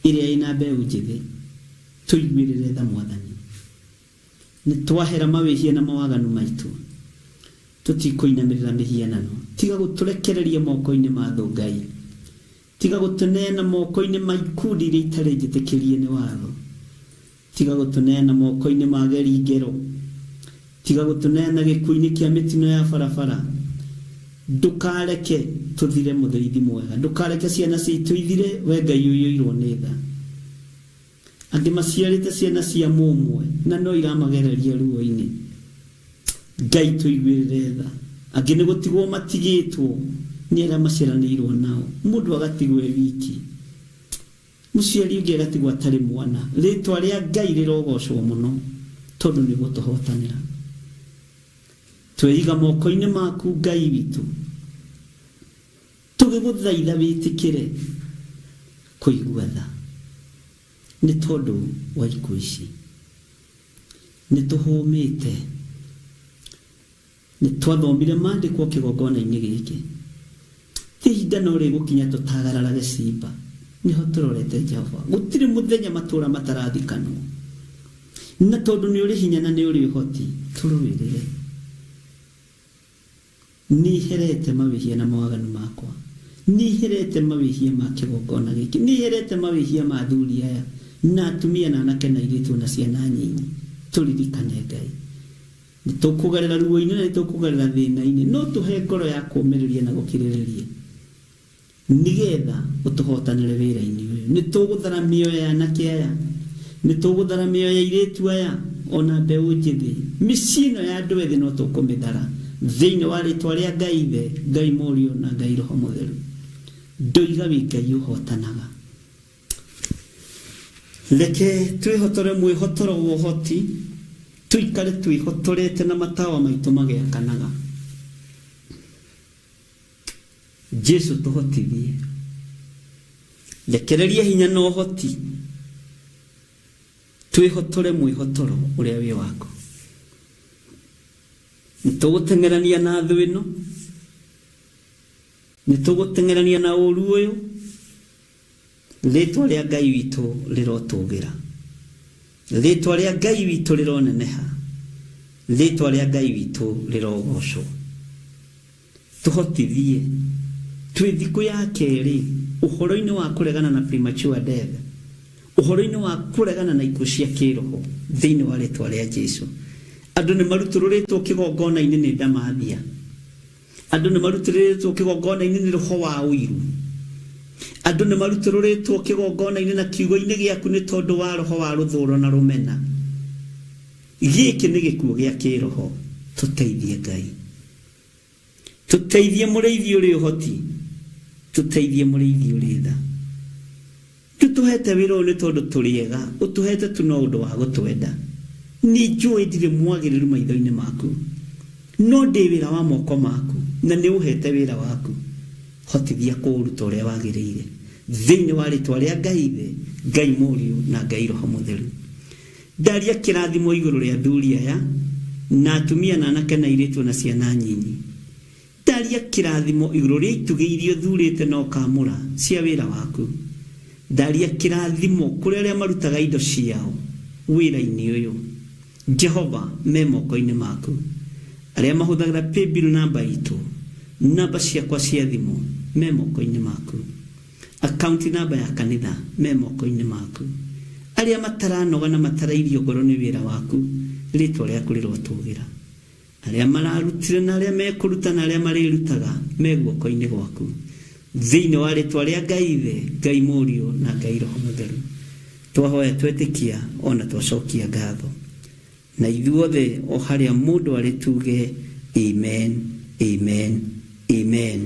ĩrĩa ĩna mbeũ njĩthĩ. Tũiguĩrĩre tha Mwathani. Nĩ twahera mawĩhia na mawaganu maitũ. Tũtikũinamĩrĩra mĩhianano. Tiga gũtũrekereria moko-inĩ ma thũ Ngai. Tiga gũtũneana moko-inĩ ma ikundi iria itarĩ njĩtĩkĩrie nĩ watho. Tiga gũtũneana moko-inĩ ma ageri ngero. Tiga gũtũneana gĩkuũ-inĩ kĩa mĩtino ya barabara. Ndũkareke tũthire mũthĩithi mwega. Ndũkareke ciana ciitũ ithire, wee Ngai ũiyũirwo nĩ tha. Angĩ maciarĩte ciana cia mũmwe na no iramagereria ruo-inĩ. Ngai tũiguĩrĩre tha. Angĩ nĩ gũtigwo matigĩtwo nĩ arĩa maciaranĩirwo nao. Mũndũ agatigwo e wiki. Mũciari ũngĩ agatigwo atarĩ mwana. Rĩtwa rĩa Ngai rĩrogocwo mũno tondũ nĩ ũgũtũhotanĩra. Tweiga moko-inĩ maku Ngai witũ. Tũgĩgũthaitha wĩtĩkĩre kũigua tha nĩ tondũ wa ikuũ ici. Nĩ tũhũmĩte. Nĩ twathomire maandĩko kĩgongona-inĩ gĩkĩ. Ti ihinda no rĩgũkinya tũtagararage ciimba. Nĩho tũrorete Jehova. Gũtirĩ mũthenya matũũra matarathikanwo. Na tondũ nĩ ũrĩ hinya na nĩ ũrĩ ũhoti, tũrũĩrĩre. Nĩherete mawĩhia na mawaganu makwa. Nĩherete mawĩhia ma kĩgongona gĩkĩ. Nĩherete mawĩhia ma athuri aya, na atumia na anake na airĩtu o na ciana nyinyi. Tũririkane Ngai. Nĩtũkũgerera ruo-inĩ na nĩtũkũgerera thĩna-inĩ, no tũhe ngoro ya kũũmĩrĩria na gũkirĩrĩria. Nĩgeetha ũtũhootanĩre wĩra-inĩ ũyũ. Nĩtũgũthara mĩoyo ya anake aya, nĩtũgũthara mĩoyo ya airĩtu aya, o na mbeũ njĩthĩ. Mĩciĩ ĩno ya andũ ethĩ no tũkũmĩthara, thĩinĩ wa rĩĩtwa rĩa Ngai Ithe, Ngai Mũriũ, na Ngai Roho Mũtheru. Ndoiga wĩ Ngai ũhootanaga. Reke twĩhotore mwĩhotoro wa ũhoti, tũikare twĩhotorete na matawa maitũ magĩakanaga. Jesu tũhotithie. Rekereria hinya na ũhoti twĩhotore mwĩhotoro ũrĩa wĩ waku. Nĩtũgũteng'erania na thũ ĩno, nĩtũgũteng'erania na ũru ũyũ, rĩtwa rĩa Ngai witũ rĩrotũgĩra, rĩtwa rĩa Ngai witũ rĩroneneha, rĩtwa rĩa Ngai witũ rĩrogocwo. Tũhotithie. Twĩ thikũ ya kerĩ ũhoro-inĩ wa kũregana na premature death, ũhoro-inĩ wa kũregana na ikuũ cia kĩroho thĩinĩ wa rĩtwa rĩa Jesu. Andũ nĩ marutũrũrĩtwo kĩgongona-inĩ nĩ ndamathia. Andũ nĩ marutũrũrĩtwo kĩgongona-inĩ nĩ roho wa ũiru. Andũ nĩ marutũrũrĩtwo kĩgongona-inĩ na kiugo-inĩ gĩaku nĩ tondũ wa roho wa rũthũũro na rũmena. Gĩkĩ nĩ gĩkuũ gĩa kĩroho. Tũteithie Ngai. Tũteithie mũrĩithi ũrĩ ũhoti. Tũteithie mũrĩithi ũrĩ tha. Ndũtũhete wĩra ũyũ nĩ tondũ tũrĩ ega, ũtũhete tu no ũndũ wa gũtwenda. Nĩ njũĩ ndirĩ mwagĩrĩru maitho-inĩ maku, no ndĩ wĩra wa moko maku, na nĩ ũhete wĩra waku. Hotithia kũũruta ũrĩa wagĩrĩire. Thĩinĩ wa rĩtwa rĩa Ngai Ithe, Ngai Mũriũ, na Ngai Roho Mũtheru. Ndaria kĩrathimo igũrũ rĩa athuri aya, na atumia na anake na airĩtu o na ciana nyinyi. Ndaria kĩrathimo igũrũ rĩa itugĩ iria ũthuurĩte na ũkaamũra cia wĩra waku. Ndaria kĩrathimo kũrĩ arĩa marutaga indo ciao wĩra-inĩ ũyũ. Jehova, me moko-inĩ maku. Arĩa mahũthagĩra paybill namba itũ, namba ciakwa cia thimũ, me moko-inĩ maku. Akaunti namba ya kanitha me moko-inĩ maku. Arĩa mataranoga na matarairio ngoro nĩ wĩra waku, rĩtwa rĩaku rĩrotũgĩra. Arĩa mararutire na arĩa mekũruta na arĩa marĩrutaga me guoko-inĩ gwaku. Thĩinĩ wa rĩtwa rĩa Ngai Ithe, Ngai Mũriũ na Ngai Roho Mũtheru. Twahoya twetĩkia o na twacokia ngatho. Na ithuothe o harĩa mũndũ arĩ tuge Amen, Amen, Amen.